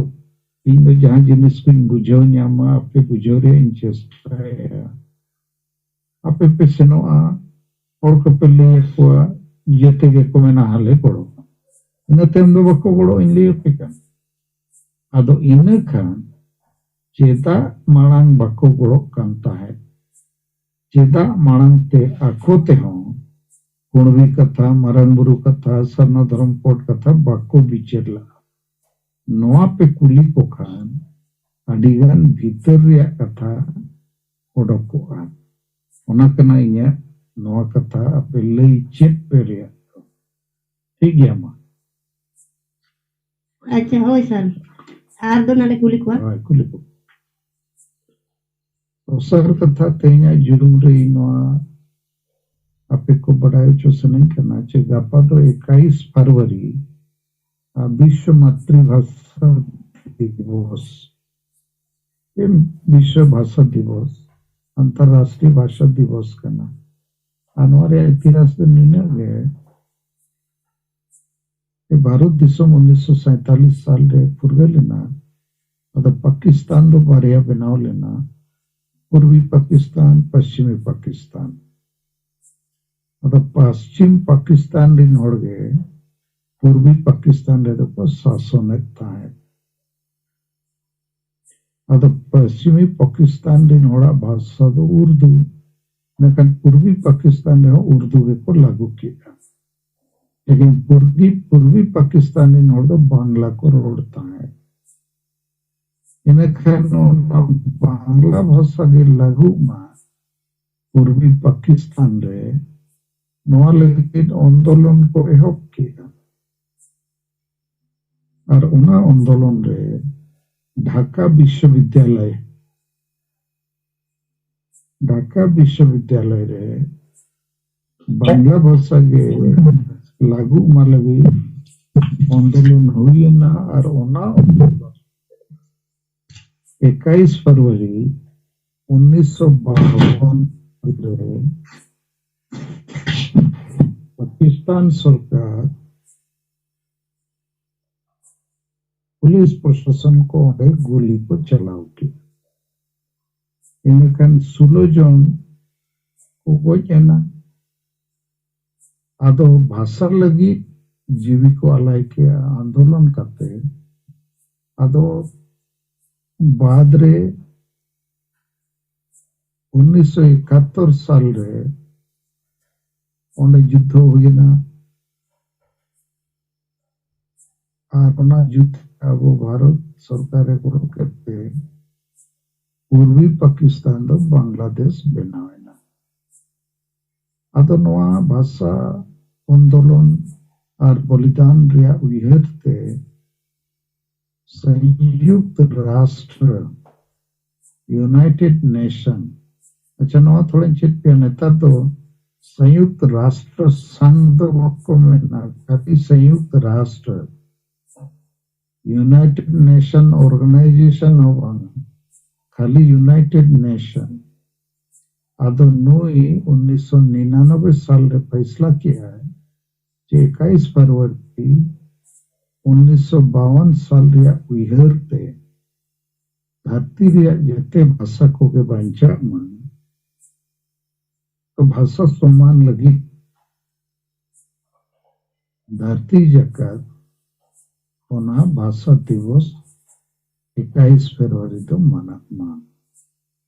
ᱤᱧ ᱫᱚ ᱡᱟᱦᱟᱸ ᱡᱤᱱᱤᱥ ᱠᱚᱧ ᱵᱩᱡᱷᱟᱹᱣ ᱧᱟᱢᱟ, ᱟᱯᱮ ᱵᱩᱡᱷᱟᱹᱣ ᱨᱮᱭᱟᱜ ᱤᱧ ᱪᱮᱥᱴᱟᱭᱟ᱾ ᱟᱯᱮ ᱯᱮ ᱥᱮᱱᱚᱜᱼᱟ, ᱦᱚᱲ ᱠᱚᱯᱮ ᱞᱟᱹᱭ ᱟᱠᱚᱣᱟ, ᱡᱮᱛᱮ ᱜᱮᱠᱚ ᱢᱮᱱᱟ, "ᱦᱟᱞᱮ ᱜᱚᱲᱚ᱾" ᱤᱱᱟᱹ ᱛᱟᱭᱚᱢ ᱫᱚ ᱵᱟᱠᱚ ᱜᱚᱲᱚ, ᱤᱧ ᱞᱟᱹᱭ ᱟᱯᱮ ᱠᱟᱱᱟ᱾ ᱟᱫᱚ ᱤᱱᱟᱹ ᱠᱷᱟᱱ ᱪᱮᱫᱟᱜ ᱢᱟᱲᱟᱝ ᱵᱟᱠᱚ ᱜᱚᱲᱚᱜ ᱠᱟᱱ ᱛᱟᱦᱮᱸᱫ? ᱪᱮᱫᱟᱜ ᱢᱟᱲᱟᱝ ᱛᱮ ᱟᱠᱚ ᱛᱮᱦᱚᱸ ᱠᱩᱬᱵᱤ ᱠᱟᱛᱷᱟ, ᱢᱟᱨᱟᱝ ᱵᱩᱨᱩ ᱠᱟᱛᱷᱟ, ᱥᱟᱨᱱᱟ ᱫᱷᱚᱨᱚᱢ ᱠᱳᱰ ᱠᱟᱛᱷᱟ ᱵᱟᱠᱚ ᱵᱤᱪᱟᱹᱨ ᱞᱟᱜᱼᱟ? ᱱᱚᱣᱟ ᱯᱮ ᱠᱩᱞᱤ ᱠᱚ ᱠᱷᱟᱱ ᱟᱹᱰᱤᱜᱟᱱ ᱵᱷᱤᱛᱟᱹᱨ ᱨᱮᱭᱟᱜ ᱠᱟᱛᱷᱟ ᱚᱰᱚᱠᱚᱜᱼᱟ᱾ ᱚᱱᱟ ᱠᱟᱱᱟ ᱤᱧᱟᱹᱜ ᱱᱚᱣᱟ ᱠᱟᱛᱷᱟ ᱟᱯᱮ ᱞᱟᱹᱭ ᱪᱮᱫ ᱯᱮ ᱨᱮᱭᱟᱜ ᱫᱚ᱾ ᱴᱷᱤᱠ ᱜᱮᱭᱟ ᱢᱟ᱾ ᱟᱪᱪᱷᱟ, ᱦᱳᱭ ᱥᱟᱨ᱾ ᱟᱨ ᱫᱚ ᱱᱟᱞᱮ ᱠᱩᱞᱤ ᱠᱚᱣᱟ᱾ ᱦᱳᱭ, ᱠᱩᱞᱤ ᱠᱚ᱾ ᱫᱚᱥᱟᱨ ᱠᱟᱛᱷᱟ, ᱛᱮᱦᱮᱧᱟᱜ ᱡᱩᱞᱩᱢ ᱨᱮ ᱱᱚᱣᱟ ᱟᱯᱮ ᱠᱚ ᱵᱟᱰᱟᱭ ᱦᱚᱪᱚ ᱥᱟᱱᱟᱧ ᱠᱟᱱᱟ ᱡᱮ ᱜᱟᱯᱟ ᱫᱚ ᱮᱠᱟᱭᱤᱥ ᱯᱷᱮᱵᱽᱨᱩᱣᱟᱨᱤ, ᱟᱨ ᱵᱤᱥᱥᱚ ᱢᱟᱛᱨᱤᱵᱷᱟᱥᱟ ᱫᱤᱵᱚᱥ, ᱮᱢ, ᱵᱤᱥᱥᱚ ᱵᱷᱟᱥᱟ ᱫᱤᱵᱚᱥ, ᱟᱱᱛᱟᱨᱨᱟᱥᱴᱨᱤᱭᱚ ᱵᱷᱟᱥᱟ ᱫᱤᱵᱚᱥ ᱠᱟᱱᱟ᱾ ᱟᱨ ᱱᱚᱣᱟ ᱨᱮᱭᱟᱜ ᱤᱛᱤᱦᱟᱥ ᱫᱚ ᱱᱤᱱᱟᱹᱜ ᱜᱮ, ᱡᱮ ᱵᱷᱟᱨᱚᱛ ᱫᱤᱥᱚᱢ ᱩᱱᱤᱥᱥᱚ ᱥᱟᱭᱛᱟᱞᱤᱥ ᱥᱟᱞ ᱨᱮ ᱯᱷᱩᱨᱜᱟᱹᱞ ᱮᱱᱟ᱾ ᱟᱫᱚ ᱯᱟᱠᱤᱥᱛᱟᱱ ᱫᱚ ᱵᱟᱨᱭᱟ ᱵᱮᱱᱟᱣ ᱞᱮᱱᱟ, ᱯᱩᱨᱵᱤ ᱯᱟᱠᱤᱥᱛᱟᱱ, ᱯᱚᱥᱪᱤᱢᱤ ᱯᱟᱠᱤᱥᱛᱟᱱ᱾ ᱟᱫᱚ ᱯᱚᱥᱪᱤᱢ ᱯᱟᱠᱤᱥᱛᱟᱱ ᱨᱤᱱ ᱦᱚᱲ ᱜᱮ ᱯᱩᱨᱵᱤ ᱯᱟᱠᱤᱥᱛᱟᱱ ᱨᱮᱫᱚ ᱠᱚ ᱥᱟᱥᱚᱱᱮᱫ ᱛᱟᱦᱮᱸᱫ᱾ ᱟᱫᱚ ᱯᱚᱥᱪᱤᱢᱤ ᱯᱟᱠᱤᱥᱛᱟᱱ ᱨᱤᱱ ᱦᱚᱲᱟᱜ ᱵᱷᱟᱥᱟ ᱫᱚ ᱩᱨᱫᱩ, ᱢᱮᱱᱠᱷᱟᱱ ᱯᱩᱨᱵᱤ ᱯᱟᱠᱤᱥᱛᱟᱱ ᱨᱮᱦᱚᱸ ᱩᱨᱫᱩ ᱜᱮᱠᱚ ᱞᱟᱹᱜᱩ ᱠᱮᱫᱼᱟ᱾ ᱞᱮᱠᱤᱱ ᱯᱩᱨᱵᱤ, ᱯᱩᱨᱵᱤ ᱯᱟᱠᱤᱥᱛᱟᱱ ᱨᱤᱱ ᱦᱚᱲ ᱫᱚ ᱵᱟᱝᱞᱟ ᱠᱚ ᱨᱚᱲ ᱛᱟᱦᱮᱸᱫ᱾ ᱤᱱᱟᱹᱠᱷᱟᱱ ᱚᱱᱟ ᱵᱟᱝᱞᱟ ᱵᱷᱟᱥᱟ ᱜᱮ ᱞᱟᱹᱜᱩᱜ ᱢᱟ ᱯᱩᱨᱵᱤ ᱯᱟᱠᱤᱥᱛᱟᱱ ᱨᱮ, ᱱᱚᱣᱟ ᱞᱟᱹᱜᱤᱫ ᱟᱱᱫᱳᱞᱚᱱ ᱠᱚ ᱮᱦᱚᱵ ᱠᱮᱫᱼᱟ᱾ ᱟᱨ ᱚᱱᱟ ᱟᱱᱫᱳᱞᱚᱱ ᱨᱮ ᱰᱷᱟᱠᱟ ᱵᱤᱥᱥᱚᱵᱤᱫᱽᱫᱟᱞᱚᱭ, ᱰᱷᱟᱠᱟ ᱵᱤᱥᱥᱚᱵᱤᱫᱽᱫᱟᱞᱚᱭ ᱨᱮ ᱵᱟᱝᱞᱟ ᱵᱷᱟᱥᱟ ᱜᱮ ᱞᱟᱹᱜᱩᱜ ᱢᱟ ᱞᱟᱹᱜᱤᱫ ᱟᱱᱫᱳᱞᱚᱱ ᱦᱩᱭ ᱮᱱᱟ᱾ ᱟᱨ ᱚᱱᱟ ᱟᱱᱫᱳᱞᱚᱱ ᱮᱠᱟᱭᱤᱥ ᱯᱷᱮᱵᱽᱨᱩᱣᱟᱨᱤ ᱩᱱᱤᱥᱥᱚ ᱵᱟᱣᱚᱱ ᱨᱮ ᱯᱟᱠᱤᱥᱛᱟᱱ ᱥᱚᱨᱠᱟᱨ ᱯᱩᱞᱤᱥ ᱯᱨᱚᱥᱟᱥᱚᱱ ᱠᱚ ᱚᱸᱰᱮ ᱜᱩᱞᱤ ᱠᱚ ᱪᱟᱞᱟᱣ ᱠᱮᱫᱟ᱾ ᱤᱱᱟᱹᱠᱷᱟᱱ ᱥᱳᱞᱳ ᱡᱚᱱ ᱠᱚ ᱜᱚᱡ ᱮᱱᱟ᱾ ᱟᱫᱚ ᱵᱷᱟᱥᱟ ᱞᱟᱹᱜᱤᱫ ᱡᱤᱣᱤ ᱠᱚ ᱟᱞᱟᱭ ᱠᱮᱜᱼᱟ ᱟᱱᱫᱳᱞᱚᱱ ᱠᱟᱛᱮ᱾ ᱟᱫᱚ ᱵᱟᱫ ᱨᱮ ᱩᱱᱤᱥᱥᱚ ᱮᱠᱟᱛᱛᱳᱨ ᱥᱟᱞ ᱨᱮ ᱚᱸᱰᱮ ᱡᱩᱫᱽᱫᱷᱚ ᱦᱩᱭᱮᱱᱟ᱾ ᱟᱨ ᱚᱱᱟ ᱡᱩᱫᱽᱫᱷᱚ ᱟᱵᱚ ᱵᱷᱟᱨᱚᱛ ᱥᱚᱨᱠᱟᱨ ᱮ ᱜᱚᱲᱚ ᱠᱮᱫ ᱛᱮ ᱯᱩᱨᱵᱤ ᱯᱟᱠᱤᱥᱛᱟᱱ ᱫᱚ ᱵᱟᱝᱞᱟᱫᱮᱥ ᱵᱮᱱᱟᱣ ᱮᱱᱟ᱾ ᱟᱫᱚ ᱱᱚᱣᱟ ᱵᱷᱟᱥᱟ ᱟᱱᱫᱳᱞᱚᱱ ᱟᱨ ᱵᱚᱞᱤᱫᱟᱱ ᱨᱮᱭᱟᱜ ᱩᱭᱦᱟᱹᱨ ᱛᱮ ᱥᱚᱝᱭᱩᱠᱛ ᱨᱟᱥᱴᱨ, ᱤᱭᱩᱱᱟᱭᱴᱮᱰ ᱱᱮᱥᱚᱱ, ᱟᱪᱪᱷᱟ, ᱱᱚᱣᱟ ᱛᱷᱚᱲᱟᱧ ᱪᱮᱫ ᱯᱮᱭᱟ, ᱱᱮᱛᱟᱨ ᱫᱚ ᱥᱚᱭᱩᱠᱛ ᱨᱟᱥᱴᱨ ᱥᱟᱝ ᱫᱚ ᱵᱟᱠᱚ ᱢᱮᱱᱟ, ᱠᱷᱟᱹᱞᱤ ᱥᱚᱭᱩᱠᱛ ᱨᱟᱥᱴᱨ, ᱤᱭᱩᱱᱟᱭᱴᱮᱰ ᱱᱮᱥᱚᱱ ᱚᱨᱜᱟᱱᱟᱭᱡᱮᱥᱚᱱ ᱦᱚᱸ ᱵᱟᱝ, ᱠᱷᱟᱹᱞᱤ ᱤᱭᱩᱱᱟᱭᱴᱮᱰ ᱱᱮᱥᱚᱱ᱾ ᱟᱫᱚ ᱱᱩᱭ ᱩᱱᱤᱥᱥᱚ ᱱᱤᱨᱟᱱᱚᱵᱵᱳᱭ ᱥᱟᱞ ᱨᱮ ᱯᱷᱟᱭᱥᱞᱟ ᱠᱮᱜᱼᱟᱭ ᱡᱮ ᱮᱠᱟᱭᱤᱥ ᱯᱷᱮᱵᱽᱨᱩᱣᱟᱨᱤ ᱩᱱᱤᱥᱥᱚ ᱵᱟᱣᱟᱱ ᱥᱟᱞ ᱨᱮᱭᱟᱜ ᱩᱭᱦᱟᱹᱨ ᱛᱮ ᱫᱷᱟᱹᱨᱛᱤ ᱨᱮᱭᱟᱜ ᱡᱮᱛᱮ ᱵᱷᱟᱥᱟ ᱠᱚᱜᱮ ᱵᱟᱧᱪᱟᱜ ᱢᱟ᱾ ᱛᱚ ᱵᱷᱟᱥᱟ ᱥᱚᱢᱟᱱ ᱞᱟᱹᱜᱤᱫ ᱫᱷᱟᱹᱨᱛᱤ ᱡᱟᱠᱟᱛ ᱚᱱᱟ ᱵᱷᱟᱥᱟ ᱫᱤᱵᱚᱥ ᱮᱠᱟᱭᱤᱥ ᱯᱷᱮᱵᱽᱨᱩᱣᱟᱨᱤ ᱫᱚ ᱢᱟᱱᱟᱜ ᱢᱟ᱾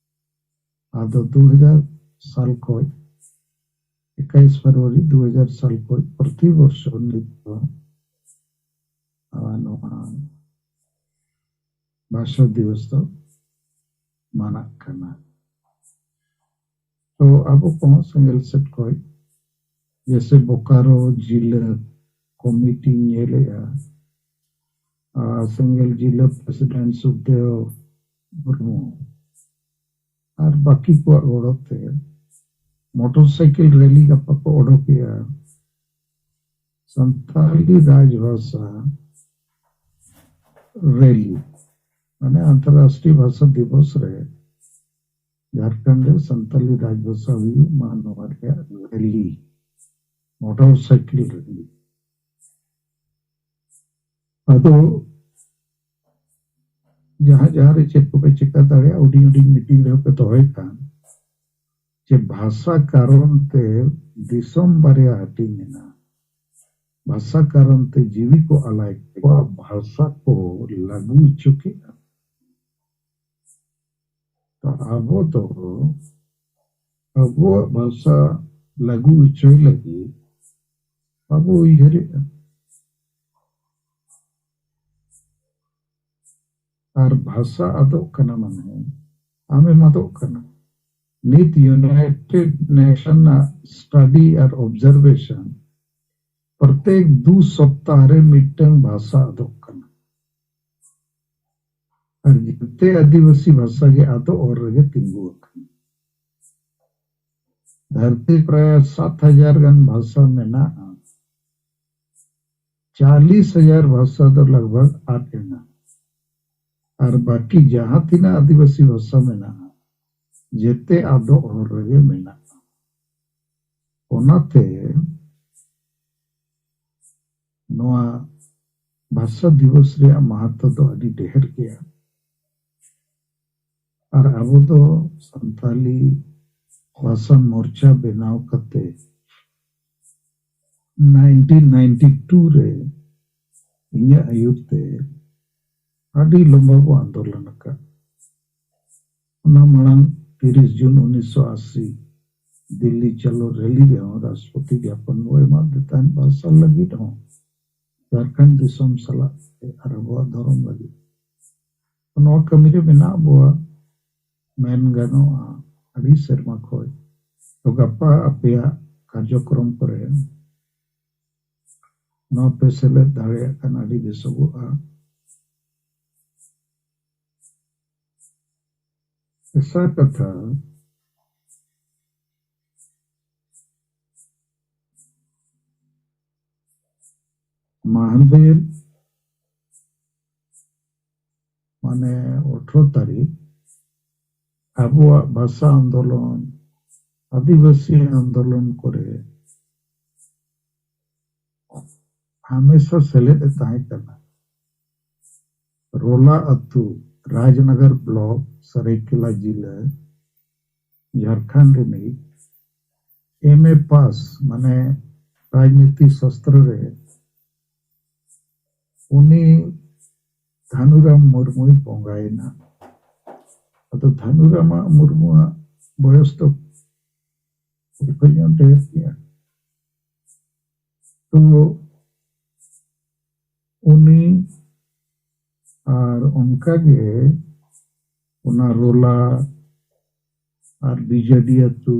ᱟᱫᱚ ᱫᱩ ᱦᱟᱡᱟᱨ ᱥᱟᱞ ᱠᱷᱚᱱ, ᱮᱠᱟᱭᱤᱥ ᱯᱷᱮᱵᱽᱨᱩᱣᱟᱨᱤ ᱫᱩ ᱦᱟᱡᱟᱨ ᱥᱟᱞ ᱠᱷᱚᱱ ᱯᱨᱚᱛᱤ ᱵᱚᱨᱥᱚ ᱱᱤᱛ ᱫᱚ, ᱟᱨ ᱱᱚᱣᱟ ᱵᱷᱟᱥᱟ ᱫᱤᱵᱚᱥ ᱫᱚ ᱢᱟᱱᱟᱜ ᱠᱟᱱᱟ᱾ ᱛᱚ ᱟᱵᱚ ᱠᱚᱦᱚᱸ ᱥᱮᱸᱜᱮᱞ ᱥᱮᱫ ᱠᱷᱚᱱ, ᱡᱮᱥᱮ ᱵᱳᱠᱟᱨᱳ ᱡᱤᱞᱟᱹ ᱠᱚᱢᱤᱴᱤᱧ ᱧᱮᱞᱮᱜᱼᱟ, ᱟᱨ ᱥᱮᱸᱜᱮᱞ ᱡᱤᱞᱟᱹ ᱯᱨᱮᱥᱤᱰᱮᱱᱴ ᱥᱩᱠᱫᱮᱣ ᱢᱩᱨᱢᱩ ᱟᱨ ᱵᱟᱹᱠᱤ ᱠᱚᱣᱟᱜ ᱜᱚᱲᱚ ᱛᱮ ᱢᱚᱴᱚᱨ ᱥᱟᱭᱠᱮᱞ ᱨᱮᱞᱤ ᱜᱟᱯᱟ ᱠᱚ ᱚᱰᱚᱠᱮᱜᱼᱟ᱾ ᱥᱟᱱᱛᱟᱲᱤ ᱨᱟᱡᱽᱵᱷᱟᱥᱟ ᱨᱮᱞᱤ, ᱢᱟᱱᱮ ᱟᱱᱛᱚᱨᱨᱟᱥᱴᱨᱤᱭᱚ ᱵᱷᱟᱥᱟ ᱫᱤᱵᱚᱥ ᱨᱮ ᱡᱷᱟᱲᱠᱷᱚᱸᱰ ᱨᱮ ᱥᱟᱱᱛᱟᱲᱤ ᱨᱟᱡᱽᱵᱷᱟᱥᱟ ᱦᱩᱭᱩᱜ ᱢᱟ, ᱱᱚᱣᱟ ᱨᱮᱭᱟᱜ ᱨᱮᱞᱤ, ᱢᱚᱴᱚᱨ ᱥᱟᱭᱠᱮᱞ ᱨᱮᱞᱤ᱾ ᱟᱫᱚ ᱡᱟᱦᱟᱸ ᱡᱟᱦᱟᱸ ᱨᱮ ᱪᱮᱫ ᱠᱚᱯᱮ ᱪᱤᱠᱟ ᱫᱟᱲᱮᱭᱟᱜᱼᱟ, ᱦᱩᱰᱤᱧ ᱦᱩᱰᱤᱧ ᱢᱤᱴᱤᱝ ᱨᱮᱦᱚᱸ ᱯᱮ ᱫᱚᱦᱚᱭ ᱠᱷᱟᱱ, ᱡᱮ ᱵᱷᱟᱥᱟ ᱠᱟᱨᱚᱱ ᱛᱮ ᱫᱤᱥᱚᱢ ᱵᱟᱨᱭᱟ ᱦᱟᱹᱴᱤᱧ ᱮᱱᱟ, ᱵᱷᱟᱥᱟ ᱠᱟᱨᱚᱱ ᱛᱮ ᱡᱤᱣᱤ ᱠᱚ ᱟᱞᱟᱭ ᱠᱮᱫ, ᱵᱷᱟᱥᱟ ᱠᱚ ᱞᱟᱹᱜᱩ ᱦᱚᱪᱚ ᱠᱮᱫᱼᱟ᱾ ᱛᱚ ᱟᱵᱚ ᱫᱚ ᱟᱵᱚᱣᱟᱜ ᱵᱷᱟᱥᱟ ᱞᱟᱹᱜᱩ ᱦᱚᱪᱚᱭ ᱞᱟᱹᱜᱤᱫ ᱵᱟᱵᱚ ᱩᱭᱦᱟᱹᱨᱮᱫᱼᱟ᱾ ᱟᱨ ᱵᱷᱟᱥᱟ ᱟᱫᱚᱜ ᱠᱟᱱᱟ ᱢᱟᱱᱮ ᱟᱢᱮᱢ ᱟᱫᱚᱜ ᱠᱟᱱᱟ᱾ ᱱᱤᱛ ᱤᱭᱩᱱᱟᱭᱴᱮᱰ ᱱᱮᱥᱚᱱ ᱟᱜ ᱥᱴᱟᱰᱤ ᱟᱨ ᱚᱵᱡᱟᱨᱵᱷᱮᱥᱚᱱ, ᱯᱨᱚᱛᱮᱠ ᱫᱩ ᱥᱚᱯᱛᱟᱦ ᱨᱮ ᱢᱤᱫᱴᱟᱝ ᱵᱷᱟᱥᱟ ᱟᱫᱚᱜ ᱠᱟᱱᱟ᱾ ᱟᱨ ᱡᱮᱛᱮ ᱟᱹᱫᱤᱵᱟᱹᱥᱤ ᱵᱷᱟᱥᱟ ᱜᱮ ᱟᱫᱚᱜ ᱦᱚᱨ ᱨᱮᱜᱮ ᱛᱤᱸᱜᱩ ᱟᱠᱟᱱᱟ᱾ ᱫᱷᱟᱹᱨᱛᱤ ᱯᱨᱟᱭ ᱥᱟᱛ ᱦᱟᱡᱟᱨ ᱜᱟᱱ ᱵᱷᱟᱥᱟ ᱢᱮᱱᱟᱜᱼᱟ᱾ ᱪᱟᱞᱤᱥ ᱦᱟᱡᱟᱨ ᱵᱷᱟᱥᱟ ᱫᱚ ᱞᱟᱜᱽ ᱵᱷᱟᱜᱽ ᱟᱫ ᱮᱱᱟ᱾ ᱟᱨ ᱵᱟᱹᱠᱤ ᱡᱟᱦᱟᱸ ᱛᱤᱱᱟᱹᱜ ᱟᱹᱫᱤᱵᱟᱹᱥᱤ ᱵᱷᱟᱥᱟ ᱢᱮᱱᱟᱜᱼᱟ, ᱡᱮᱛᱮ ᱟᱫᱚᱜ ᱦᱚᱨ ᱨᱮᱜᱮ ᱢᱮᱱᱟᱜᱼᱟ᱾ ᱚᱱᱟᱛᱮ ᱱᱚᱣᱟ ᱵᱷᱟᱥᱟ ᱫᱤᱵᱚᱥ ᱨᱮᱭᱟᱜ ᱢᱟᱦᱟᱛᱛᱚ ᱫᱚ ᱟᱹᱰᱤ ᱰᱷᱮᱨ ᱜᱮᱭᱟ᱾ ᱟᱨ ᱟᱵᱚ ᱫᱚ ᱥᱟᱱᱛᱟᱞᱤ ᱵᱷᱟᱥᱟ ᱢᱳᱨᱪᱟ ᱵᱮᱱᱟᱣ ᱠᱟᱛᱮ ᱱᱟᱭᱤᱱᱴᱤᱱ ᱱᱟᱭᱤᱱᱴᱤ ᱴᱩ ᱨᱮ ᱤᱧᱟᱹᱜ ᱟᱹᱭᱩᱨ ᱛᱮ ᱟᱹᱰᱤ ᱞᱚᱢᱵᱟ ᱵᱚ ᱟᱱᱫᱳᱞᱚᱱ ᱟᱠᱟᱫ᱾ ᱚᱱᱟ ᱢᱟᱲᱟᱝ ᱛᱤᱨᱤᱥ ᱡᱩᱱ ᱩᱱᱤᱥᱥᱚ ᱟᱥᱤ ᱫᱤᱞᱞᱤ ᱪᱟᱞᱚ ᱨᱮᱞᱤ ᱨᱮᱦᱚᱸ ᱨᱟᱥᱴᱨᱚᱯᱚᱛᱤ ᱜᱭᱟᱯᱚᱱ ᱵᱚ ᱮᱢᱟᱫᱮ ᱛᱟᱦᱮᱸᱫ ᱵᱷᱟᱥᱟ ᱞᱟᱹᱜᱤᱫ ᱦᱚᱸ, ᱡᱷᱟᱲᱠᱷᱚᱸᱰ ᱫᱤᱥᱚᱢ ᱥᱟᱞᱟᱜ ᱛᱮ ᱟᱨ ᱟᱵᱚᱣᱟᱜ ᱫᱷᱚᱨᱚᱢ ᱞᱟᱹᱜᱤᱫ᱾ ᱱᱚᱣᱟ ᱠᱟᱹᱢᱤ ᱨᱮ ᱢᱮᱱᱟᱜ ᱵᱚᱣᱟ, ᱢᱮᱱ ᱜᱟᱱᱚᱜᱼᱟ ᱟᱹᱰᱤ ᱥᱮᱨᱢᱟ ᱠᱷᱚᱱ᱾ ᱛᱚ ᱜᱟᱯᱟ ᱟᱯᱮᱭᱟᱜ ᱠᱟᱨᱡᱚᱠᱨᱚᱢ ᱠᱚᱨᱮ ᱱᱚᱣᱟ ᱯᱮ ᱥᱮᱞᱮᱫ ᱫᱟᱲᱮᱭᱟᱜ ᱠᱷᱟᱱ ᱟᱹᱰᱤ ᱵᱮᱥᱚᱜᱚᱜᱼᱟ᱾ ᱛᱮᱥᱟᱨ ᱠᱟᱛᱷᱟ, ᱢᱟᱦᱫᱮᱨ ᱢᱟᱱᱮ ᱟᱴᱷᱨᱚ ᱛᱟᱹᱨᱤᱠᱷ ᱟᱵᱚᱣᱟᱜ ᱵᱷᱟᱥᱟ ᱟᱱᱫᱳᱞᱚᱱ, ᱟᱹᱫᱤᱵᱟᱹᱥᱤ ᱟᱱᱫᱳᱞᱚᱱ ᱠᱚᱨᱮ ᱦᱟᱢᱮᱥᱟ ᱥᱮᱞᱮᱫ ᱮ ᱛᱟᱦᱮᱸ ᱠᱟᱱᱟ᱾ ᱨᱳᱞᱟ ᱟᱹᱛᱩ, ᱨᱟᱡᱽᱱᱚᱜᱚᱨ ᱵᱞᱚᱠ, ᱥᱟᱹᱨᱟᱹᱭᱠᱮᱞᱟ ᱡᱤᱞᱟᱹ, ᱡᱷᱟᱲᱠᱷᱚᱸᱰ ᱨᱤᱱᱤᱡ ᱮᱢ ᱮ ᱯᱟᱥ, ᱢᱟᱱᱮ ᱨᱟᱡᱽᱱᱤᱛᱤ ᱥᱟᱥᱛᱨᱚ ᱨᱮ ᱩᱱᱤ ᱫᱷᱟᱱᱩᱨᱟᱢ ᱢᱩᱨᱢᱩᱭ ᱵᱚᱸᱜᱟᱭᱮᱱᱟ᱾ ᱟᱫᱚ ᱫᱷᱟᱱᱩᱨᱟᱢᱟᱜ ᱢᱩᱨᱢᱩᱣᱟᱜ ᱵᱚᱭᱚᱥ ᱫᱚ ᱠᱷᱩᱵ ᱧᱚᱜ ᱰᱷᱮᱨ ᱜᱮᱭᱟ᱾ ᱛᱚ ᱩᱱᱤ ᱟᱨ ᱚᱱᱠᱟᱜᱮ ᱚᱱᱟ ᱨᱳᱞᱟ ᱟᱨ ᱵᱤᱡᱟᱹᱰᱤ ᱟᱹᱛᱩ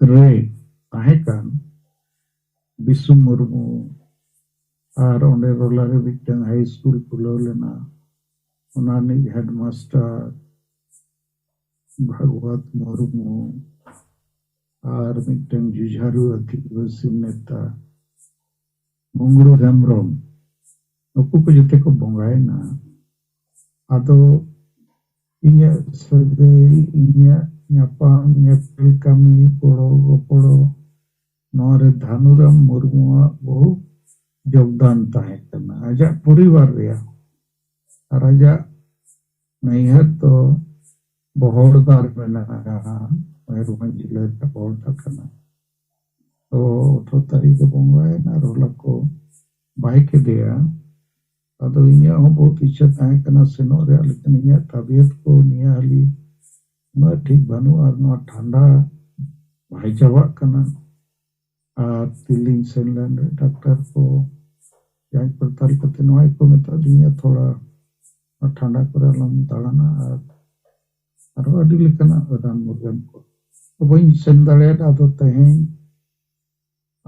ᱨᱮ ᱛᱟᱦᱮᱸ ᱠᱟᱱ ᱵᱤᱥᱩ ᱢᱩᱨᱢᱩ, ᱟᱨ ᱚᱸᱰᱮ ᱨᱳᱞᱟ ᱨᱮ ᱢᱤᱫᱴᱟᱝ ᱦᱟᱭ ᱥᱠᱩᱞ ᱠᱷᱩᱞᱟᱹᱣ ᱞᱮᱱᱟ, ᱚᱱᱟ ᱨᱤᱱᱤᱡ ᱦᱮᱰᱢᱟᱥᱴᱟᱨ, ᱵᱷᱟᱜᱽᱣᱟᱛ ᱢᱩᱨᱢᱩ, ᱟᱨ ᱢᱤᱫᱴᱟᱝ ᱡᱩᱡᱷᱟᱨᱩ ᱟᱹᱫᱤᱵᱟᱹᱥᱤ ᱱᱮᱛᱟ ᱢᱩᱝᱜᱽᱲᱩ ᱦᱮᱢᱵᱨᱚᱢ, ᱱᱩᱠᱩ ᱠᱚ ᱡᱚᱛᱚ ᱠᱚ ᱵᱚᱸᱜᱟᱭᱮᱱᱟ᱾ ᱟᱫᱚ ᱤᱧᱟᱹᱜ ᱥᱟᱹᱜᱟᱹᱭ, ᱤᱧᱟᱹᱜ ᱧᱟᱯᱟᱢ ᱧᱮᱯᱮᱞ ᱠᱟᱹᱢᱤ, ᱜᱚᱲᱚ ᱜᱚᱯᱚᱲᱚ, ᱱᱚᱣᱟ ᱨᱮ ᱫᱷᱟᱱᱩᱨᱟᱢ ᱢᱩᱨᱢᱩᱣᱟᱜ ᱵᱚᱦᱩ ᱡᱳᱜᱽᱫᱟᱱ ᱛᱟᱦᱮᱸ ᱠᱟᱱᱟ, ᱟᱡᱟᱜ ᱯᱚᱨᱤᱵᱟᱨ ᱨᱮᱭᱟᱜ᱾ ᱟᱨ ᱟᱡᱟᱜ ᱱᱟᱹᱭᱦᱟᱹᱨ ᱫᱚ ᱵᱚᱦᱚᱲᱫᱟ ᱨᱮ ᱢᱮᱱᱟᱜᱼᱟ, ᱢᱚᱭᱩᱨᱵᱷᱚᱸᱡᱽ ᱡᱤᱞᱟᱹ ᱨᱮᱭᱟᱜ ᱵᱚᱦᱚᱲᱫᱟ ᱠᱟᱱᱟ᱾ ᱛᱚ ᱟᱴᱷᱨᱚ ᱛᱟᱹᱨᱤᱠᱷ ᱫᱚ ᱵᱚᱸᱜᱟᱭᱮᱱᱟ, ᱨᱚᱞᱟ ᱠᱚ ᱵᱟᱭ ᱠᱮᱫᱮᱭᱟ᱾ ᱟᱫᱚ ᱤᱧᱟᱹᱜ ᱦᱚᱸ ᱵᱚᱦᱩᱛ ᱤᱪᱪᱷᱟᱹ ᱛᱟᱦᱮᱸ ᱠᱟᱱᱟ ᱥᱮᱱᱚᱜ ᱨᱮᱭᱟᱜ, ᱞᱮᱠᱤᱱ ᱤᱧᱟᱹᱜ ᱛᱟᱵᱤᱭᱚᱛ ᱠᱚ ᱱᱤᱭᱟᱹ ᱦᱟᱹᱞᱤ ᱩᱱᱟᱹᱜ ᱴᱷᱤᱠ ᱵᱟᱹᱱᱩᱜᱼᱟ, ᱟᱨ ᱱᱚᱣᱟ ᱴᱷᱟᱱᱰᱟ ᱵᱟᱭ ᱪᱟᱵᱟᱜ ᱠᱟᱱᱟ᱾ ᱟᱨ ᱫᱤᱞᱞᱤᱧ ᱥᱮᱱ ᱞᱮᱱ ᱨᱮ ᱰᱟᱠᱛᱟᱨ ᱠᱚ ᱡᱟᱸᱪ ᱯᱟᱲᱛᱟᱞ ᱠᱟᱛᱮ ᱱᱚᱣᱟ ᱜᱮᱠᱚ ᱢᱮᱛᱟ ᱫᱤᱧᱟ, ᱛᱷᱚᱲᱟ ᱴᱷᱟᱱᱰᱟ ᱠᱚᱨᱮ ᱟᱞᱚᱢ ᱫᱟᱬᱟᱱᱟ, ᱟᱨ ᱟᱨᱚ ᱟᱹᱰᱤ ᱞᱮᱠᱟᱱᱟᱜ ᱨᱟᱱ ᱢᱩᱨᱜᱟᱹᱱ ᱠᱚ᱾ ᱛᱚ ᱵᱟᱹᱧ ᱥᱮᱱ ᱫᱟᱲᱮᱭᱟᱫᱟ᱾ ᱟᱫᱚ ᱛᱮᱦᱮᱧ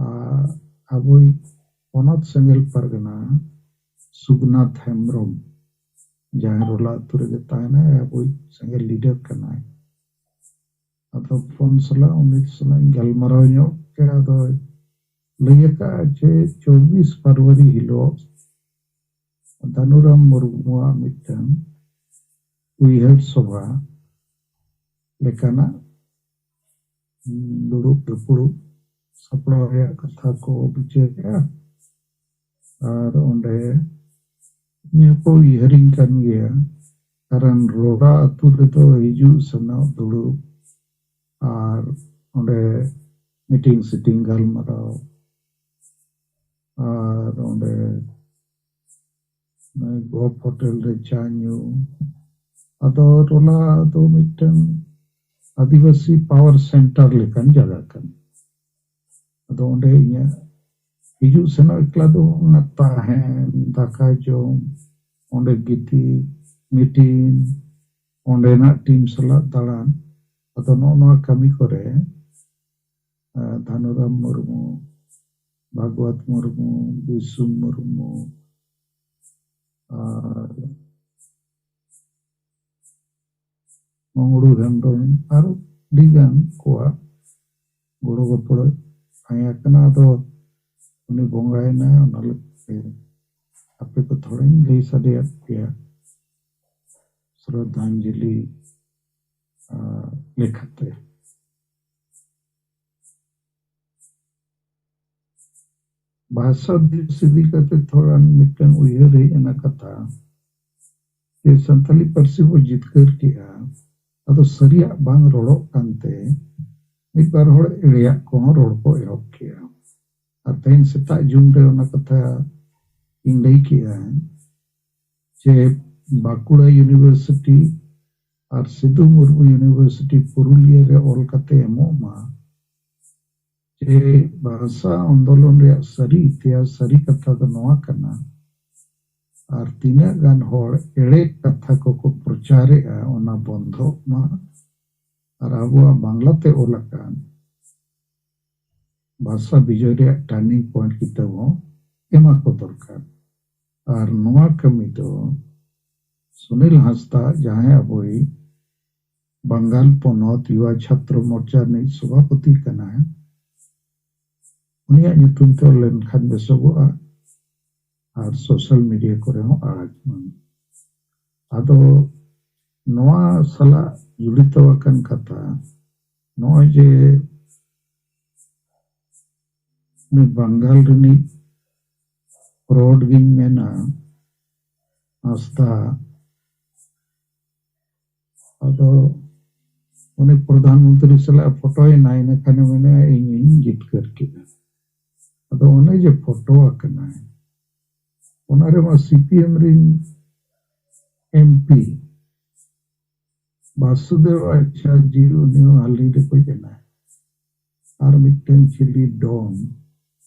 ᱟᱨ ᱟᱵᱚᱭᱤᱡ ᱯᱚᱱᱚᱛ ᱥᱮᱸᱜᱮᱞ ᱯᱟᱨᱜᱟᱱᱟ ᱥᱩᱜᱽᱱᱟᱛᱷ ᱦᱮᱢᱵᱨᱚᱢ, ᱡᱟᱦᱟᱸᱭ ᱨᱚᱞᱟ ᱟᱹᱛᱩ ᱨᱮᱜᱮ ᱛᱟᱦᱮᱱᱟᱭ, ᱟᱵᱚᱭᱤᱡ ᱥᱮᱸᱜᱮᱞ ᱞᱤᱰᱟᱨ ᱠᱟᱱᱟᱭ᱾ ᱟᱫᱚ ᱯᱷᱳᱱ ᱥᱟᱞᱟᱜ ᱩᱱᱤ ᱥᱟᱞᱟᱜ ᱤᱧ ᱜᱟᱞᱢᱟᱨᱟᱣ ᱧᱚᱜ ᱠᱮᱫ᱾ ᱟᱫᱚ ᱞᱟᱹᱭ ᱟᱠᱟᱫᱼᱟ ᱡᱮ ᱪᱚᱵᱵᱤᱥ ᱯᱷᱮᱵᱽᱨᱩᱣᱟᱨᱤ ᱦᱤᱞᱳᱜ ᱫᱷᱟᱱᱩᱨᱟᱢ ᱢᱩᱨᱢᱩᱣᱟᱜ ᱢᱤᱫᱴᱟᱝ ᱩᱭᱦᱟᱹᱨ ᱥᱚᱵᱷᱟ ᱞᱮᱠᱟᱱᱟᱜ ᱫᱩᱲᱩᱵ ᱫᱩᱯᱲᱩᱵ ᱥᱟᱯᱲᱟᱣ ᱨᱮᱭᱟᱜ ᱠᱟᱛᱷᱟ ᱠᱚ ᱵᱤᱪᱟᱹᱨᱮᱜᱼᱟ᱾ ᱟᱨ ᱚᱸᱰᱮ ᱤᱧ ᱦᱚᱸᱠᱚ ᱩᱭᱦᱟᱹᱨᱤᱧ ᱠᱟᱱ ᱜᱮᱭᱟ, ᱠᱟᱨᱚᱱ ᱨᱚᱲᱟ ᱟᱹᱛᱩ ᱨᱮᱫᱚ ᱦᱤᱡᱩᱜ ᱥᱮᱱᱚᱜ ᱫᱩᱲᱩᱵ ᱟᱨ ᱚᱸᱰᱮ ᱢᱤᱴᱤᱝ ᱥᱤᱴᱤᱝ ᱜᱟᱞᱢᱟᱨᱟᱣ ᱟᱨ ᱚᱸᱰᱮ ᱜᱚᱯ ᱦᱳᱴᱮᱞ ᱨᱮ ᱪᱟ ᱧᱩ᱾ ᱟᱫᱚ ᱨᱚᱞᱟ ᱫᱚ ᱢᱤᱫᱴᱟᱝ ᱟᱹᱫᱤᱵᱟᱹᱥᱤ ᱯᱟᱣᱟᱨ ᱥᱮᱱᱴᱟᱨ ᱞᱮᱠᱟᱱ ᱡᱟᱭᱜᱟ ᱠᱟᱱᱟ᱾ ᱟᱫᱚ ᱚᱸᱰᱮ ᱤᱧᱟᱹᱜ ᱦᱤᱡᱩᱜ ᱥᱮᱱᱚᱜ ᱮᱠᱞᱟ ᱫᱚ ᱵᱟᱝᱟ, ᱛᱟᱦᱮᱱ, ᱫᱟᱠᱟ ᱡᱚᱢ, ᱚᱸᱰᱮ ᱜᱤᱛᱤᱡ, ᱢᱤᱴᱤᱝ, ᱚᱸᱰᱮᱱᱟᱜ ᱴᱤᱢ ᱥᱟᱞᱟᱜ ᱫᱟᱬᱟᱱ᱾ ᱟᱫᱚ ᱱᱚᱜᱼᱚ ᱱᱚᱣᱟ ᱠᱟᱹᱢᱤ ᱠᱚᱨᱮ ᱫᱷᱟᱱᱩᱨᱟᱢ ᱢᱩᱨᱢᱩ, ᱵᱷᱟᱜᱽᱣᱟᱛ ᱢᱩᱨᱢᱩ, ᱵᱤᱥᱩ ᱢᱩᱨᱢᱩ, ᱟᱨ ᱢᱚᱝᱜᱲᱩ ᱦᱮᱢᱵᱨᱚᱢ ᱟᱨ ᱟᱹᱰᱤ ᱜᱟᱱ ᱠᱚᱣᱟᱜ ᱜᱚᱲᱚ ᱜᱚᱯᱚᱲᱚ ᱛᱟᱦᱮᱸ ᱠᱟᱱᱟ᱾ ᱟᱫᱚ ᱩᱱᱤ ᱵᱚᱸᱜᱟᱭᱮᱱᱟ, ᱚᱱᱟ ᱞᱟᱹᱜᱤᱫ ᱛᱮ ᱟᱯᱮ ᱠᱚ ᱛᱷᱚᱲᱟᱧ ᱞᱟᱹᱭ ᱥᱟᱰᱮᱭᱟᱫ ᱯᱮᱭᱟ ᱥᱨᱚᱫᱷᱟᱧᱡᱚᱞᱤ ᱞᱮᱠᱟᱛᱮ᱾ ᱵᱷᱟᱥᱟ ᱫᱤᱥ ᱤᱫᱤ ᱠᱟᱛᱮ ᱛᱷᱚᱲᱟ ᱢᱤᱫᱴᱟᱝ ᱩᱭᱦᱟᱹᱨ ᱦᱮᱡ ᱮᱱᱟ ᱠᱟᱛᱷᱟ, ᱡᱮ ᱥᱟᱱᱛᱟᱞᱤ ᱯᱟᱹᱨᱥᱤ ᱵᱚ ᱡᱤᱛᱠᱟᱹᱨ ᱠᱮᱜᱼᱟ, ᱟᱫᱚ ᱥᱟᱹᱨᱤᱭᱟᱜ ᱵᱟᱝ ᱨᱚᱲᱚᱜ ᱠᱟᱱᱛᱮ ᱢᱤᱫ ᱵᱟᱨ ᱦᱚᱲ ᱮᱲᱮᱭᱟᱜ ᱠᱚᱦᱚᱸ ᱨᱚᱲ ᱠᱚ ᱮᱦᱚᱵ ᱠᱮᱜᱼᱟ᱾ ᱟᱨ ᱛᱮᱦᱮᱧ ᱥᱮᱛᱟᱜ ᱡᱩᱢ ᱨᱮ ᱚᱱᱟ ᱠᱟᱛᱷᱟ ᱤᱧ ᱞᱟᱹᱭ ᱠᱮᱜᱼᱟ ᱡᱮ ᱵᱟᱸᱠᱩᱲᱟ ᱤᱭᱩᱱᱤᱵᱷᱟᱨᱥᱤᱴᱤ ᱟᱨ ᱥᱤᱫᱩ ᱢᱩᱨᱢᱩ ᱤᱭᱩᱱᱤᱵᱷᱟᱨᱥᱤᱴᱤ ᱯᱩᱨᱩᱞᱤᱭᱟᱹ ᱨᱮ ᱚᱞ ᱠᱟᱛᱮ ᱮᱢᱚᱜ ᱢᱟ ᱡᱮ ᱵᱷᱟᱥᱟ ᱟᱱᱫᱳᱞᱚᱱ ᱨᱮᱭᱟᱜ ᱥᱟᱹᱨᱤ ᱤᱛᱤᱦᱟᱥ, ᱥᱟᱹᱨᱤ ᱠᱟᱛᱷᱟ ᱫᱚ ᱱᱚᱣᱟ ᱠᱟᱱᱟ, ᱟᱨ ᱛᱤᱱᱟᱹᱜ ᱜᱟᱱ ᱦᱚᱲ ᱮᱲᱮ ᱠᱟᱛᱷᱟ ᱠᱚᱠᱚ ᱯᱨᱚᱪᱟᱨᱮᱜᱼᱟ, ᱚᱱᱟ ᱵᱚᱱᱫᱷᱚᱜ ᱢᱟ᱾ ᱟᱨ ᱟᱵᱚᱣᱟᱜ ᱵᱟᱝᱞᱟ ᱛᱮ ᱚᱞ ᱟᱠᱟᱱ ᱵᱷᱟᱥᱟ ᱵᱤᱡᱚᱭ ᱨᱮᱭᱟᱜ ᱴᱟᱨᱱᱤᱝ ᱯᱚᱭᱮᱱᱴ ᱠᱤᱛᱟᱹᱵ ᱦᱚᱸ ᱮᱢᱟ ᱠᱚ ᱫᱚᱨᱠᱟᱨ᱾ ᱟᱨ ᱱᱚᱣᱟ ᱠᱟᱹᱢᱤ ᱫᱚ ᱥᱩᱱᱤᱞ ᱦᱟᱸᱥᱫᱟ, ᱡᱟᱦᱟᱸᱭ ᱟᱵᱚᱭᱤᱡ ᱵᱟᱝᱜᱟᱞ ᱯᱚᱱᱚᱛ ᱭᱩᱣᱟ ᱪᱷᱟᱛᱨᱚ ᱢᱳᱨᱪᱟ ᱨᱤᱱᱤᱡ ᱥᱚᱵᱷᱟᱯᱚᱛᱤ ᱠᱟᱱᱟᱭ, ᱩᱱᱤᱭᱟᱜ ᱧᱩᱛᱩᱢ ᱛᱮ ᱞᱮᱱᱠᱷᱟᱱ ᱵᱮᱥᱚᱜᱚᱜᱼᱟ᱾ ᱟᱨ ᱥᱳᱥᱟᱞ ᱢᱤᱰᱤᱭᱟ ᱠᱚᱨᱮ ᱦᱚᱸ ᱟᱲᱟᱜ ᱢᱟ᱾ ᱟᱫᱚ ᱱᱚᱣᱟ ᱥᱟᱞᱟᱜ ᱡᱚᱲᱤᱛᱚ ᱟᱠᱟᱱ ᱠᱟᱛᱷᱟ, ᱱᱚᱜᱼᱚᱭ ᱡᱮ ᱩᱱᱤ ᱵᱟᱝᱜᱟᱞ ᱨᱤᱱᱤᱡ ᱯᱷᱨᱚᱰ ᱜᱤᱧ ᱢᱮᱱᱟ, ᱦᱟᱸᱥᱫᱟ, ᱟᱫᱚ ᱩᱱᱤ ᱯᱨᱚᱫᱷᱟᱱ ᱢᱚᱱᱛᱨᱤ ᱥᱟᱞᱟᱜ ᱯᱷᱳᱴᱳᱭᱮᱱᱟ, ᱤᱱᱟᱹ ᱠᱷᱟᱱᱮ ᱢᱮᱱᱮᱫᱼᱟ, "ᱤᱧ ᱤᱧ ᱡᱤᱛᱠᱟᱹᱨ ᱠᱮᱫᱟ᱾" ᱟᱫᱚ ᱚᱱᱮ ᱡᱮ ᱯᱷᱳᱴᱳ ᱟᱠᱟᱱᱟᱭ, ᱚᱱᱟ ᱨᱮᱢᱟ ᱥᱤ ᱯᱤ ᱮᱢ ᱨᱤᱱ ᱮᱢ ᱯᱤ ᱵᱟᱥᱩᱫᱮᱵ ᱟᱪᱟᱨᱡᱤ, ᱩᱱᱤ ᱦᱚᱸ ᱦᱟᱹᱞᱤ ᱨᱮᱠᱚ ᱮᱱᱟ, ᱟᱨ ᱢᱤᱫᱴᱮᱱ ᱪᱤᱞᱤ ᱰᱚᱱ,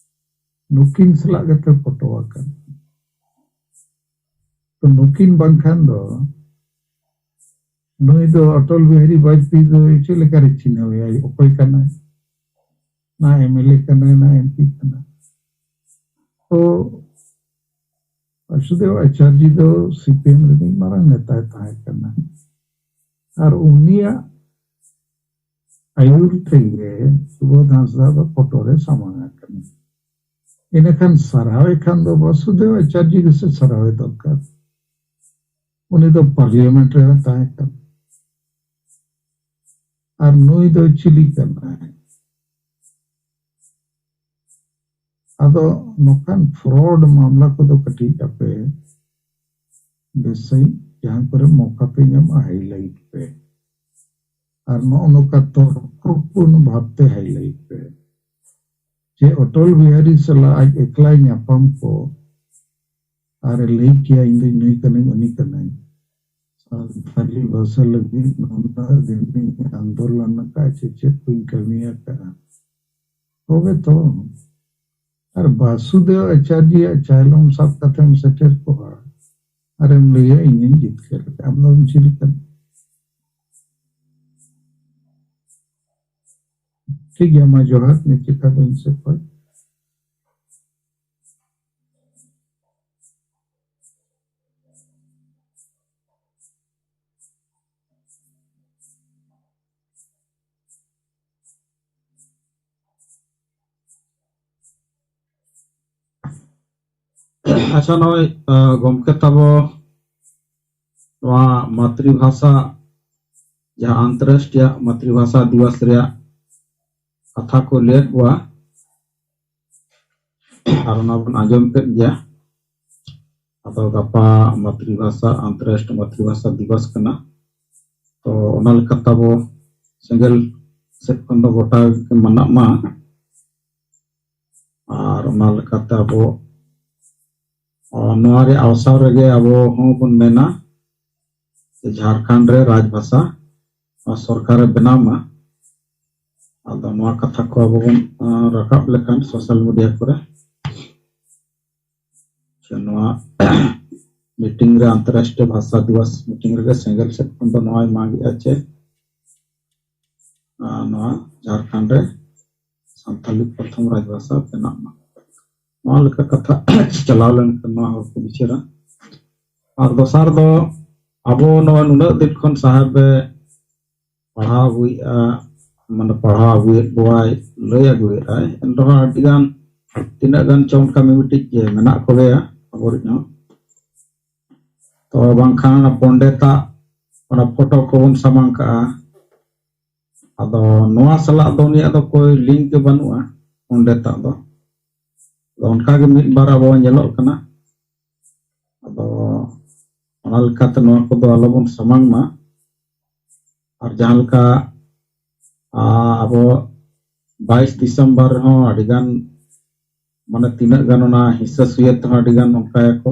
ᱱᱩᱠᱤᱱ ᱥᱟᱞᱟᱜ ᱜᱮᱛᱚ ᱯᱷᱳᱴᱳ ᱟᱠᱟᱱ᱾ ᱛᱚ ᱱᱩᱠᱤᱱ ᱵᱟᱝᱠᱷᱟᱱ ᱫᱚ ᱱᱩᱭ ᱫᱚ ᱚᱴᱚᱞ ᱵᱤᱦᱟᱨᱤ ᱵᱟᱡᱽᱯᱮᱭᱤ ᱫᱚ ᱪᱮᱫ ᱞᱮᱠᱟᱨᱮ ᱪᱤᱱᱦᱟᱹᱣᱮᱭᱟ? ᱚᱠᱚᱭ ᱠᱟᱱᱟᱭ? ᱱᱟ ᱮᱢ ᱮᱞ ᱮ ᱠᱟᱱᱟᱭ, ᱱᱟ ᱮᱢ ᱯᱤ ᱠᱟᱱᱟᱭ᱾ ᱛᱚ ᱵᱟᱥᱩᱫᱮᱵ ᱟᱪᱟᱨᱡᱤ ᱫᱚ ᱥᱤ ᱯᱤ ᱮᱢ ᱨᱤᱱᱤᱡ ᱢᱟᱨᱟᱝ ᱱᱮᱛᱟᱭ ᱛᱟᱦᱮᱸ ᱠᱟᱱᱟ᱾ ᱟᱨ ᱩᱱᱤᱭᱟᱜ ᱟᱹᱭᱩᱨ ᱛᱮᱜᱮ ᱥᱩᱵᱳᱫᱷ ᱦᱟᱸᱥᱫᱟ ᱫᱚ ᱯᱷᱳᱴᱳ ᱨᱮ ᱥᱟᱢᱟᱝ ᱟᱠᱟᱱᱟ᱾ ᱤᱱᱟᱹᱠᱷᱟᱱ ᱥᱟᱨᱦᱟᱣᱮ ᱠᱷᱟᱱ ᱫᱚ ᱵᱟᱥᱩᱫᱮᱵ ᱟᱪᱟᱨᱡᱤ ᱜᱮᱥᱮ ᱥᱟᱨᱦᱟᱣᱮ ᱫᱚᱨᱠᱟᱨ᱾ ᱩᱱᱤ ᱫᱚ ᱯᱟᱨᱞᱤᱭᱟᱢᱮᱱᱴ ᱨᱮᱦᱚᱸ ᱛᱟᱦᱮᱸ ᱠᱟᱱᱟ᱾ ᱟᱨ ᱱᱩᱭ ᱫᱚ ᱪᱤᱞᱤ ᱠᱟᱱᱟᱭ? ᱟᱫᱚ ᱱᱚᱝᱠᱟᱱ ᱯᱷᱨᱚᱰ ᱢᱟᱢᱞᱟ ᱠᱚᱫᱚ ᱠᱟᱹᱴᱤᱡ ᱟᱯᱮ ᱵᱮᱥ ᱥᱟᱺᱦᱤᱡ ᱡᱟᱦᱟᱸ ᱠᱚᱨᱮ ᱢᱚᱠᱟ ᱯᱮ ᱧᱟᱢᱟ, ᱦᱟᱭᱞᱟᱭᱤᱴ ᱯᱮ᱾ ᱟᱨ ᱱᱚᱜᱼᱚ ᱱᱚᱝᱠᱟ ᱛᱚᱨᱠᱚᱯᱩᱨᱱ ᱵᱷᱟᱵᱽᱛᱮ ᱦᱟᱭᱞᱟᱭᱤᱴ ᱯᱮ᱾ ᱡᱮ ᱚᱴᱚᱞ ᱵᱤᱦᱟᱨᱤ ᱥᱟᱞᱟᱜ ᱟᱡ ᱮᱠᱞᱟᱭ ᱧᱟᱯᱟᱢ ᱠᱚ ᱟᱨ ᱮ ᱞᱟᱹᱭ ᱠᱮᱭᱟ, "ᱤᱧ ᱫᱚ ᱱᱩᱭ ᱠᱟᱹᱱᱟᱹᱧ, ᱩᱱᱤ ᱠᱟᱹᱱᱟᱹᱧ, ᱥᱟᱱᱛᱟᱞᱤ ᱵᱷᱟᱥᱟ ᱞᱟᱹᱜᱤᱫ ᱱᱩᱱᱟᱹᱜ ᱫᱤᱱᱤᱧ ᱟᱱᱫᱳᱞᱚᱱ ᱟᱠᱟᱫ, ᱪᱮᱫ ᱪᱮᱫ ᱠᱚᱧ ᱠᱟᱹᱢᱤ ᱟᱠᱟᱫᱼᱟ", ᱛᱚᱵᱮ ᱛᱚ᱾ ᱟᱨ ᱵᱟᱥᱩᱫᱮᱵ ᱟᱪᱟᱨᱡᱤᱭᱟᱜ ᱪᱟᱭᱞᱚᱢ ᱥᱟᱵ ᱠᱟᱛᱮᱢ ᱥᱮᱴᱮᱨ ᱠᱚᱜᱼᱟ ᱟᱨᱮᱢ ᱞᱟᱹᱭᱟ, "ᱤᱧᱤᱧ ᱡᱤᱛᱠᱟᱹᱨ ᱟᱠᱟᱫᱼᱟ", ᱟᱢ ᱫᱚᱢ ᱪᱤᱞᱤ ᱠᱟᱱᱟ? ᱴᱷᱤᱠ ᱜᱮᱭᱟ, ᱢᱟ ᱡᱚᱦᱟᱨ, ᱱᱤᱛ ᱞᱮᱠᱟ ᱫᱚ ᱤᱧ ᱥᱮᱫ ᱠᱷᱚᱱ᱾ ᱟᱪᱪᱷᱟ, ᱱᱚᱜᱼᱚᱭ, ᱟᱸ, ᱜᱚᱢᱠᱮ ᱛᱟᱵᱚ ᱱᱚᱣᱟ ᱢᱟᱛᱨᱤᱵᱷᱟᱥᱟ, ᱡᱟᱦᱟᱸ ᱟᱱᱛᱚᱨᱨᱟᱥᱴᱨᱤᱭᱚ ᱢᱟᱛᱨᱤᱵᱷᱟᱥᱟ ᱫᱤᱵᱚᱥ ᱨᱮᱭᱟᱜ ᱠᱟᱛᱷᱟ ᱠᱚ ᱞᱟᱹᱭᱟᱫ ᱵᱚᱣᱟ, ᱟᱨ ᱚᱱᱟ ᱵᱚᱱ ᱟᱸᱡᱚᱢ ᱠᱮᱫ ᱜᱮᱭᱟ᱾ ᱟᱫᱚ ᱜᱟᱯᱟ ᱢᱟᱛᱨᱤᱵᱷᱟᱥᱟ, ᱟᱱᱛᱚᱨᱨᱟᱥᱴᱨᱤᱭᱚ ᱢᱟᱛᱨᱤᱵᱷᱟᱥᱟ ᱫᱤᱵᱚᱥ ᱠᱟᱱᱟ᱾ ᱛᱚ ᱚᱱᱟ ᱞᱮᱠᱟᱛᱮ ᱟᱵᱚ ᱥᱮᱸᱜᱮᱞ ᱥᱮᱫ ᱠᱷᱚᱱ ᱫᱚ ᱜᱚᱴᱟ ᱜᱮ ᱢᱟᱱᱟᱜ ᱢᱟ᱾ ᱟᱨ ᱚᱱᱟ ᱞᱮᱠᱟᱛᱮ ᱟᱵᱚ, ᱚ, ᱱᱚᱣᱟ ᱨᱮᱭᱟᱜ ᱟᱣᱥᱟᱱ ᱨᱮᱜᱮ ᱟᱵᱚ ᱦᱚᱸ ᱵᱚᱱ ᱢᱮᱱᱟ ᱡᱮ ᱡᱷᱟᱲᱠᱷᱚᱸᱰ ᱨᱮ ᱨᱟᱡᱽ ᱵᱷᱟᱥᱟ ᱱᱚᱣᱟ ᱥᱚᱨᱠᱟᱨᱮ ᱵᱮᱱᱟᱣ ᱢᱟ᱾ ᱟᱫᱚ ᱱᱚᱣᱟ ᱠᱟᱛᱷᱟ ᱠᱚ ᱟᱵᱚ ᱵᱚᱱ, ᱟᱸ, ᱨᱟᱠᱟᱵ ᱞᱮᱠᱷᱟᱱ ᱥᱳᱥᱟᱞ ᱢᱤᱰᱤᱭᱟ ᱠᱚᱨᱮ, ᱥᱮ ᱱᱚᱣᱟ ᱢᱤᱴᱤᱝ ᱨᱮ, ᱟᱱᱛᱚᱨᱨᱟᱥᱴᱨᱤᱭᱚ ᱵᱷᱟᱥᱟ ᱫᱤᱵᱚᱥ ᱢᱤᱴᱤᱝ ᱨᱮᱜᱮ ᱥᱮᱸᱜᱮᱞ ᱥᱮᱫ ᱠᱷᱚᱱ ᱫᱚ ᱱᱚᱣᱟᱭ ᱢᱟᱜᱮᱜᱼᱟ ᱡᱮ, ᱟᱸ, ᱱᱚᱣᱟ ᱡᱷᱟᱲᱠᱷᱚᱸᱰ ᱨᱮ ᱥᱟᱱᱛᱟᱞᱤ ᱯᱨᱚᱛᱷᱚᱢ ᱨᱟᱡᱽ ᱵᱷᱟᱥᱟ ᱵᱮᱱᱟᱜ ᱢᱟ᱾ ᱱᱚᱣᱟ ᱞᱮᱠᱟ ᱠᱟᱛᱷᱟ ᱪᱟᱞᱟᱣ ᱞᱮᱱᱠᱷᱟᱱ ᱱᱚᱣᱟ ᱦᱚᱲ ᱠᱚ ᱵᱤᱪᱟᱹᱨᱟ᱾ ᱟᱨ ᱫᱚᱥᱟᱨ ᱫᱚ ᱟᱵᱚ ᱱᱚᱣᱟ ᱱᱩᱱᱟᱹᱜ ᱫᱤᱱ ᱠᱷᱚᱱ ᱥᱟᱦᱮᱵ ᱮ ᱯᱟᱲᱦᱟᱣ ᱟᱹᱜᱩᱭᱮᱫᱼᱟ, ᱢᱟᱱᱮ ᱯᱟᱲᱦᱟᱣ ᱟᱹᱜᱩᱭᱮᱫ ᱵᱚᱣᱟᱭ, ᱞᱟᱹᱭ ᱟᱹᱜᱩᱭᱮᱫᱼᱟᱭ, ᱮᱱ ᱨᱮᱦᱚᱸ ᱟᱹᱰᱤ ᱜᱟᱱ, ᱛᱤᱱᱟᱹᱜ ᱜᱟᱱ ᱪᱚ ᱚᱱᱠᱟ ᱢᱤᱢᱤᱫᱴᱤᱡ ᱡᱮ ᱢᱮᱱᱟᱜ ᱠᱚᱜᱮᱭᱟ ᱟᱵᱚᱨᱤᱡ ᱦᱚᱸ᱾ ᱛᱚ ᱵᱟᱝᱠᱷᱟᱱ ᱚᱱᱟ ᱯᱚᱱᱰᱮᱛᱟᱜ ᱚᱱᱟ ᱯᱷᱳᱴᱳ ᱠᱚᱵᱚᱱ ᱥᱟᱢᱟᱝ ᱠᱟᱜᱼᱟ᱾ ᱟᱫᱚ ᱱᱚᱣᱟ ᱥᱟᱞᱟᱜ ᱫᱚ ᱩᱱᱤᱭᱟᱜ ᱫᱚ ᱠᱳᱭ ᱞᱤᱝᱠ ᱜᱮ ᱵᱟᱹᱱᱩᱜᱼᱟ ᱯᱚᱱᱰᱮᱛᱟᱜ ᱫᱚ᱾ ᱟᱫᱚ ᱚᱱᱠᱟ ᱜᱮ ᱢᱤᱫ ᱵᱟᱨ ᱟᱵᱚ ᱧᱮᱞᱚᱜ ᱠᱟᱱᱟ᱾ ᱟᱫᱚ ᱚᱱᱟ ᱞᱮᱠᱟᱛᱮ ᱱᱚᱣᱟ ᱠᱚᱫᱚ ᱟᱞᱚᱵᱚᱱ ᱥᱟᱢᱟᱝ ᱢᱟ᱾ ᱟᱨ ᱡᱟᱦᱟᱸ ᱞᱮᱠᱟ, ᱟ, ᱟᱵᱚ ᱵᱟᱭᱤᱥ ᱰᱤᱥᱮᱢᱵᱚᱨ ᱨᱮᱦᱚᱸ ᱟᱹᱰᱤᱜᱟᱱ, ᱢᱟᱱᱮ ᱛᱤᱱᱟᱹᱜ ᱜᱟᱱ ᱚᱱᱟ ᱦᱤᱥᱟᱹ ᱥᱩᱭᱟᱹ ᱛᱮᱦᱚᱸ ᱟᱹᱰᱤᱜᱟᱱ ᱚᱱᱠᱟᱭᱟᱠᱚ᱾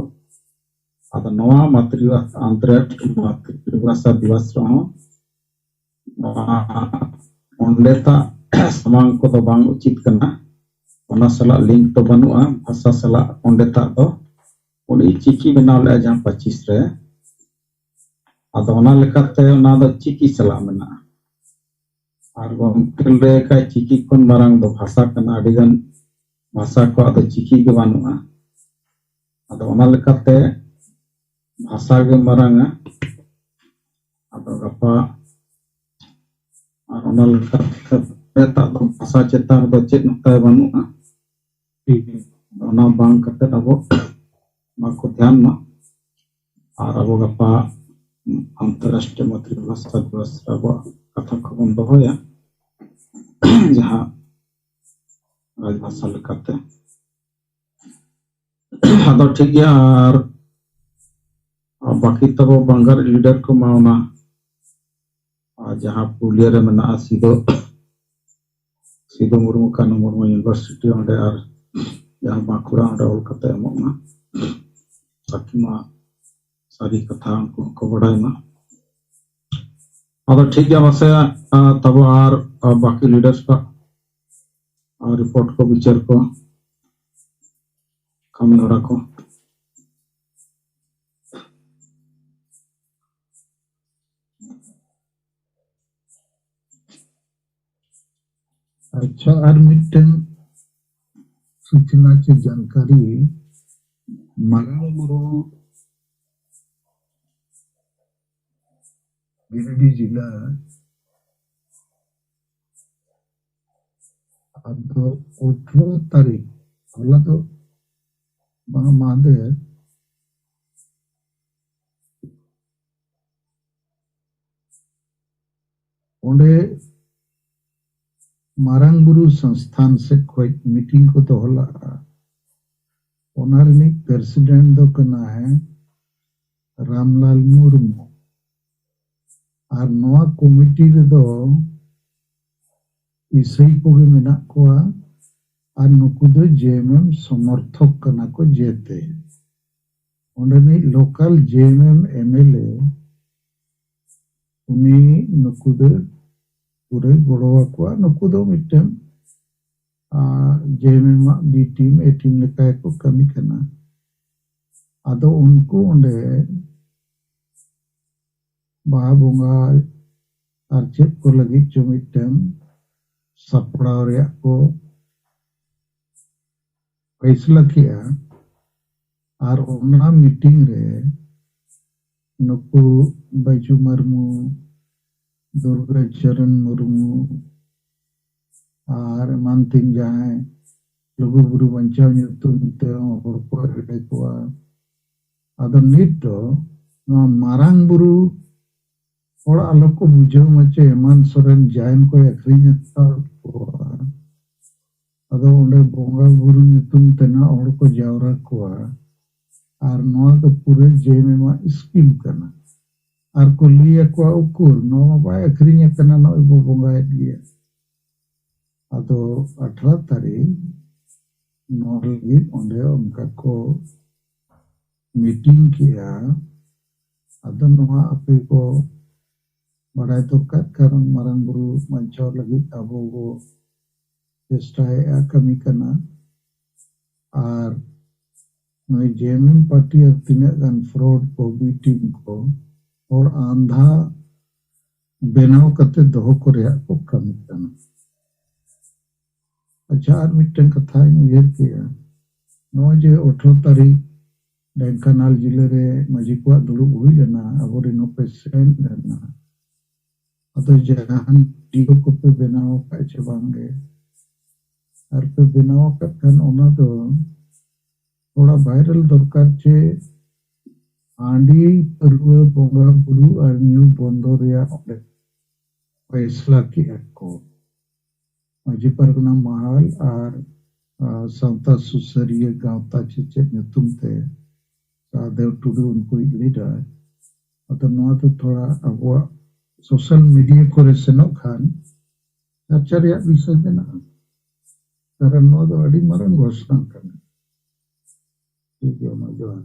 ᱟᱫᱚ ᱱᱚᱣᱟ ᱢᱟᱛᱨᱤᱵᱷᱟᱥᱟ, ᱟᱱᱛᱚᱨᱨᱟᱥᱴᱨᱤᱭᱚ ᱢᱟᱛᱨᱤᱵᱷᱟᱥᱟ ᱫᱤᱵᱚᱥ ᱨᱮᱦᱚᱸ ᱱᱚᱣᱟ ᱯᱚᱱᱰᱮᱛᱟᱜ ᱥᱟᱢᱟᱝ ᱠᱚᱫᱚ ᱵᱟᱝ ᱩᱪᱤᱛ ᱠᱟᱱᱟ᱾ ᱚᱱᱟ ᱥᱟᱞᱟᱜ ᱞᱤᱝᱠ ᱫᱚ ᱵᱟᱹᱱᱩᱜᱼᱟ ᱵᱷᱟᱥᱟ ᱥᱟᱞᱟᱜ᱾ ᱯᱚᱱᱰᱮᱛᱟᱜ ᱫᱚ ᱩᱱᱤ ᱪᱤᱠᱤ ᱵᱮᱱᱟᱣ ᱞᱮᱫᱼᱟ ᱡᱟᱦᱟᱸ ᱯᱚᱸᱪᱤᱥ ᱨᱮ, ᱟᱫᱚ ᱚᱱᱟ ᱞᱮᱠᱟᱛᱮ ᱚᱱᱟ ᱫᱚ ᱪᱤᱠᱤ ᱥᱟᱞᱟᱜ ᱢᱮᱱᱟᱜᱼᱟ᱾ ᱟᱨ ᱜᱚᱢᱠᱮ ᱞᱟᱹᱭ ᱟᱠᱟᱫ ᱪᱤᱠᱤ ᱠᱷᱚᱱ ᱢᱟᱨᱟᱝ ᱫᱚ ᱵᱷᱟᱥᱟ ᱠᱟᱱᱟ᱾ ᱟᱹᱰᱤᱜᱟᱱ ᱵᱷᱟᱥᱟ ᱠᱚᱣᱟᱜ ᱫᱚ ᱪᱤᱠᱤ ᱜᱮ ᱵᱟᱹᱱᱩᱜᱼᱟ᱾ ᱟᱫᱚ ᱚᱱᱟ ᱞᱮᱠᱟᱛᱮ ᱵᱷᱟᱥᱟ ᱜᱮ ᱢᱟᱨᱟᱝᱟ᱾ ᱟᱫᱚ ᱜᱟᱯᱟ ᱟᱨ ᱚᱱᱟ ᱞᱮᱠᱟᱛᱮ ᱮᱴᱟᱜ ᱫᱚ ᱵᱷᱟᱥᱟ ᱪᱮᱛᱟᱱ ᱨᱮᱫᱚ ᱪᱮᱫ ᱦᱚᱸ ᱛᱟᱭ ᱵᱟᱹᱱᱩᱜᱼᱟ᱾ ᱚᱱᱟ ᱵᱟᱝ ᱠᱟᱛᱮ ᱟᱵᱚ ᱱᱚᱣᱟ ᱠᱚ ᱫᱷᱮᱭᱟᱱ ᱢᱟ᱾ ᱟᱨ ᱟᱵᱚ ᱜᱟᱯᱟ ᱟᱱᱛᱚᱨᱨᱟᱥᱴᱨᱤᱭᱚ ᱢᱟᱛᱨᱤᱵᱷᱟᱥᱟ ᱫᱤᱵᱚᱥ ᱨᱮ ᱟᱵᱚᱣᱟᱜ ᱠᱟᱛᱷᱟ ᱠᱚᱵᱚᱱ ᱫᱚᱦᱚᱭᱟ, ᱡᱟᱦᱟᱸ ᱨᱟᱡᱽᱵᱷᱟᱥᱟ ᱞᱮᱠᱟᱛᱮ᱾ ᱟᱫᱚ ᱴᱷᱤᱠ ᱜᱮᱭᱟ, ᱟᱨ ᱵᱟᱹᱠᱤ ᱛᱟᱵᱚ ᱵᱟᱝᱜᱟᱞ ᱞᱤᱰᱟᱨ ᱠᱚᱢᱟ ᱚᱱᱟ, ᱟᱨ ᱡᱟᱦᱟᱸ ᱯᱩᱨᱩᱞᱤᱭᱟᱹ ᱨᱮ ᱢᱮᱱᱟᱜᱼᱟ ᱥᱤᱫᱚ, ᱥᱤᱫᱚ ᱢᱩᱨᱢᱩ ᱠᱟᱹᱱᱦᱩ ᱢᱩᱨᱢᱩ ᱤᱭᱩᱱᱤᱵᱷᱟᱨᱥᱤᱴᱤ ᱚᱸᱰᱮ, ᱟᱨ ᱡᱟᱦᱟᱸ ᱵᱟᱸᱠᱩᱲᱟ ᱚᱸᱰᱮ ᱚᱞ ᱠᱟᱛᱮ ᱮᱢᱚᱜ ᱢᱟ, ᱛᱟᱠᱤ ᱢᱟ ᱥᱟᱹᱨᱤ ᱠᱟᱛᱷᱟ ᱩᱱᱠᱩ ᱦᱚᱸᱠᱚ ᱵᱟᱰᱟᱭ ᱢᱟ᱾ ᱟᱫᱚ ᱴᱷᱤᱠ ᱜᱮᱭᱟ, ᱢᱟᱥᱮ, ᱟ, ᱛᱟᱵᱚ ᱟᱨ, ᱟ, ᱵᱟᱹᱠᱤ ᱞᱤᱰᱟᱨᱥ ᱠᱚᱣᱟᱜ, ᱟ, ᱨᱤᱯᱳᱨᱴ ᱠᱚ, ᱵᱤᱪᱟᱹᱨ ᱠᱚ, ᱠᱟᱹᱢᱤ ᱦᱚᱨᱟ ᱠᱚ᱾ ᱟᱪᱪᱷᱟ, ᱟᱨ ᱢᱤᱫᱴᱮᱱ ᱥᱩᱪᱚᱱᱟ ᱪᱮ ᱡᱟᱱᱠᱟᱨᱤ, ᱢᱟᱨᱟᱝ ᱵᱩᱨᱩ ᱜᱤᱨᱤᱰᱤ ᱡᱮᱞᱟ᱾ ᱟᱫᱚ ᱟᱴᱷᱨᱚ ᱛᱟᱹᱨᱤᱠᱷ, ᱦᱚᱞᱟ ᱫᱚ ᱵᱟᱝ, ᱢᱟᱦᱫᱮᱨ, ᱚᱸᱰᱮ ᱢᱟᱨᱟᱝ ᱵᱩᱨᱩ ᱥᱚᱝᱥᱛᱷᱟᱱ ᱥᱮᱫ ᱠᱷᱚᱱ ᱢᱤᱴᱤᱝ ᱠᱚ ᱫᱚᱦᱚ ᱞᱟᱜᱼᱟ᱾ ᱚᱱᱟ ᱨᱤᱱᱤᱡ ᱯᱨᱮᱥᱤᱰᱮᱱᱴ ᱫᱚ ᱠᱟᱱᱟᱭ ᱨᱟᱢᱞᱟᱞ ᱢᱩᱨᱢᱩ᱾ ᱟᱨ ᱱᱚᱣᱟ ᱠᱚᱢᱤᱴᱤ ᱨᱮᱫᱚ ᱤᱥᱟᱹᱭ ᱠᱚᱜᱮ ᱢᱮᱱᱟᱜ ᱠᱚᱣᱟ᱾ ᱟᱨ ᱱᱩᱠᱩ ᱫᱚ ᱡᱮ ᱮᱢ ᱮᱢ ᱥᱚᱢᱚᱨᱛᱷᱚᱠ ᱠᱟᱱᱟ ᱠᱚ ᱡᱮᱛᱮ᱾ ᱚᱸᱰᱮᱱᱤᱡ ᱞᱳᱠᱟᱞ ᱡᱮ ᱮᱢ ᱮᱢ ᱮᱢ ᱮᱞ ᱮ, ᱩᱱᱤ ᱱᱩᱠᱩ ᱫᱚ ᱯᱩᱨᱟᱹᱭ ᱜᱚᱲᱚ ᱟᱠᱚᱣᱟ᱾ ᱱᱩᱠᱩ ᱫᱚ ᱢᱤᱫᱴᱮᱱ, ᱟᱨ, ᱡᱮ ᱮᱢ ᱮᱢ ᱟᱜ ᱵᱤ ᱴᱤᱢ, ᱮ ᱴᱤᱢ ᱞᱮᱠᱟ ᱜᱮᱠᱚ ᱠᱟᱹᱢᱤ ᱠᱟᱱᱟ᱾ ᱟᱫᱚ ᱩᱱᱠᱩ ᱚᱸᱰᱮ ᱵᱟᱦᱟ ᱵᱚᱸᱜᱟ ᱟᱨ ᱪᱮᱫ ᱠᱚ ᱞᱟᱹᱜᱤᱫ ᱪᱚ ᱢᱤᱫᱴᱮᱱ ᱥᱟᱯᱲᱟᱣ ᱨᱮᱭᱟᱜ ᱠᱚ ᱯᱷᱟᱭᱥᱟᱞᱟ ᱠᱮᱜᱼᱟ᱾ ᱟᱨ ᱚᱱᱟ ᱢᱤᱴᱤᱝ ᱨᱮ ᱱᱩᱠᱩ ᱵᱟᱹᱡᱩ ᱢᱩᱨᱢᱩ, ᱫᱩᱨᱜᱟ ᱪᱚᱨᱚᱱ ᱢᱩᱨᱢᱩ ᱟᱨ ᱮᱢᱟᱱ ᱛᱮᱱ ᱡᱟᱦᱟᱸᱭ ᱞᱩᱜᱩ ᱵᱩᱨᱩ ᱵᱟᱧᱪᱟᱣ ᱧᱩᱛᱩᱢ ᱛᱮ ᱦᱚᱲ ᱠᱚ ᱮᱲᱮ ᱠᱚᱣᱟ᱾ ᱟᱫᱚ ᱱᱤᱛ ᱫᱚ ᱱᱚᱣᱟ ᱢᱟᱨᱟᱝ ᱵᱩᱨᱩ ᱦᱚᱲ ᱟᱞᱚ ᱠᱚ ᱵᱩᱡᱷᱟᱹᱣ ᱢᱟ ᱪᱮ ᱮᱢᱟᱱ ᱥᱚᱨᱮᱱ ᱡᱟᱭᱱ ᱠᱚ ᱟᱹᱠᱷᱨᱤᱧ ᱟᱠᱟᱫ ᱠᱚᱣᱟ᱾ ᱟᱫᱚ ᱚᱸᱰᱮ ᱵᱚᱸᱜᱟ ᱵᱩᱨᱩ ᱧᱩᱛᱩᱢ ᱛᱮ ᱱᱟᱜ ᱦᱚᱲ ᱠᱚ ᱡᱟᱣᱨᱟ ᱠᱚᱣᱟ᱾ ᱟᱨ ᱱᱚᱣᱟ ᱫᱚ ᱯᱩᱨᱟᱹ ᱡᱮ ᱮᱢ ᱮᱢ ᱟᱜ ᱥᱠᱤᱢ ᱠᱟᱱᱟ᱾ ᱟᱨ ᱠᱚ ᱞᱟᱹᱭ ᱟᱠᱚᱣᱟ, "ᱩᱠᱩᱨ, ᱱᱚᱣᱟ ᱢᱟ ᱵᱟᱭ ᱟᱹᱠᱷᱨᱤᱧ ᱟᱠᱟᱱᱟ, ᱱᱚᱜᱼᱚᱭ ᱵᱚ ᱵᱚᱸᱜᱟᱭᱮᱫ ᱜᱮᱭᱟ᱾" ᱟᱫᱚ ᱟᱴᱷᱨᱚ ᱛᱟᱹᱨᱤᱠᱷ ᱱᱚᱣᱟ ᱞᱟᱹᱜᱤᱫ ᱚᱸᱰᱮ ᱚᱱᱠᱟ ᱠᱚ ᱢᱤᱴᱤᱝ ᱠᱮᱜᱼᱟ᱾ ᱟᱫᱚ ᱱᱚᱣᱟ ᱟᱯᱮ ᱠᱚ ᱵᱟᱲᱟᱭ ᱫᱚᱨᱠᱟᱨ, ᱠᱟᱨᱚᱱ ᱢᱟᱨᱟᱝ ᱵᱩᱨᱩ ᱵᱟᱧᱪᱟᱣ ᱞᱟᱹᱜᱤᱫ ᱟᱵᱚ ᱵᱚ ᱪᱮᱥᱴᱟᱭᱮᱫᱼᱟ, ᱠᱟᱹᱢᱤ ᱠᱟᱱᱟ᱾ ᱟᱨ ᱱᱩᱭ ᱡᱮ ᱮᱢ ᱮᱢ ᱯᱟᱨᱴᱤ ᱟᱨ ᱛᱤᱱᱟᱹᱜ ᱜᱟᱱ ᱯᱷᱨᱚᱰ ᱠᱚ, ᱵᱤ ᱴᱤᱢ ᱠᱚ, ᱦᱚᱲ ᱟᱸᱫᱷᱟ ᱵᱮᱱᱟᱣ ᱠᱟᱛᱮ ᱫᱚᱦᱚ ᱠᱚ ᱨᱮᱭᱟᱜ ᱠᱚ ᱠᱟᱹᱢᱤ ᱠᱟᱱᱟ᱾ ᱟᱪᱪᱷᱟ, ᱟᱨ ᱢᱤᱫᱴᱮᱱ ᱠᱟᱛᱷᱟᱧ ᱩᱭᱦᱟᱹᱨ ᱠᱮᱜᱼᱟ᱾ ᱱᱚᱜᱼᱚᱭ ᱡᱮ ᱟᱴᱷᱨᱚ ᱛᱟᱹᱨᱤᱠᱷ ᱰᱷᱮᱝᱠᱟᱱᱟᱞ ᱡᱤᱞᱟᱹ ᱨᱮ ᱢᱟᱹᱡᱷᱤ ᱠᱚᱣᱟᱜ ᱫᱩᱲᱩᱵ ᱦᱩᱭ ᱞᱮᱱᱟ, ᱟᱵᱚᱨᱮᱱ ᱦᱚᱸᱯᱮ ᱥᱮᱱ ᱞᱮᱱᱟ᱾ ᱟᱫᱚ ᱡᱟᱦᱟᱱ ᱵᱷᱤᱰᱤᱭᱳ ᱠᱚᱯᱮ ᱵᱮᱱᱟᱣ ᱟᱠᱟᱫ ᱪᱮ ᱵᱟᱝᱜᱮ, ᱟᱨ ᱯᱮ ᱵᱮᱱᱟᱣ ᱟᱠᱟᱫ ᱠᱷᱟᱱ ᱚᱱᱟ ᱫᱚ ᱛᱷᱚᱲᱟ ᱵᱷᱟᱭᱨᱟᱞ ᱫᱚᱨᱠᱟᱨ ᱪᱮ ᱦᱟᱺᱰᱤ ᱯᱟᱹᱨᱣᱟᱹ ᱵᱚᱸᱜᱟ ᱵᱩᱨᱩ ᱟᱨ ᱧᱩ ᱵᱚᱱᱫᱚ ᱨᱮᱭᱟᱜ ᱚᱸᱰᱮ ᱯᱷᱮᱥᱞᱟ ᱠᱮᱜᱼᱟ ᱠᱚ᱾ ᱢᱟᱹᱡᱷᱤ ᱯᱟᱨᱜᱟᱱᱟ ᱢᱟᱦᱟᱞ ᱟᱨ ᱥᱟᱶᱛᱟ ᱥᱩᱥᱟᱹᱨᱤᱭᱟᱹ ᱜᱟᱶᱛᱟ ᱪᱮ ᱪᱮᱫ ᱧᱩᱛᱩᱢ ᱛᱮ ᱥᱟᱦᱫᱮᱣ ᱴᱩᱰᱩ ᱩᱱᱠᱩᱭᱤᱡ ᱞᱤᱰᱟᱨ᱾ ᱟᱫᱚ ᱱᱚᱣᱟ ᱫᱚ ᱛᱷᱚᱲᱟ ᱟᱵᱚᱣᱟᱜ ᱥᱳᱥᱟᱞ ᱢᱤᱰᱤᱭᱟ ᱠᱚᱨᱮ ᱥᱮᱱᱚᱜ ᱠᱷᱟᱱ ᱪᱟᱨᱪᱟ ᱨᱮᱭᱟᱜ ᱵᱤᱥᱚᱭ ᱢᱮᱱᱟᱜᱼᱟ᱾ ᱠᱟᱨᱚᱱ ᱱᱚᱣᱟ ᱫᱚ ᱟᱹᱰᱤ ᱢᱟᱨᱟᱝ ᱜᱷᱚᱥᱱᱟ ᱠᱟᱱᱟ᱾ ᱴᱷᱤᱠ ᱜᱮᱭᱟ, ᱢᱟ ᱡᱚᱦᱟᱨ᱾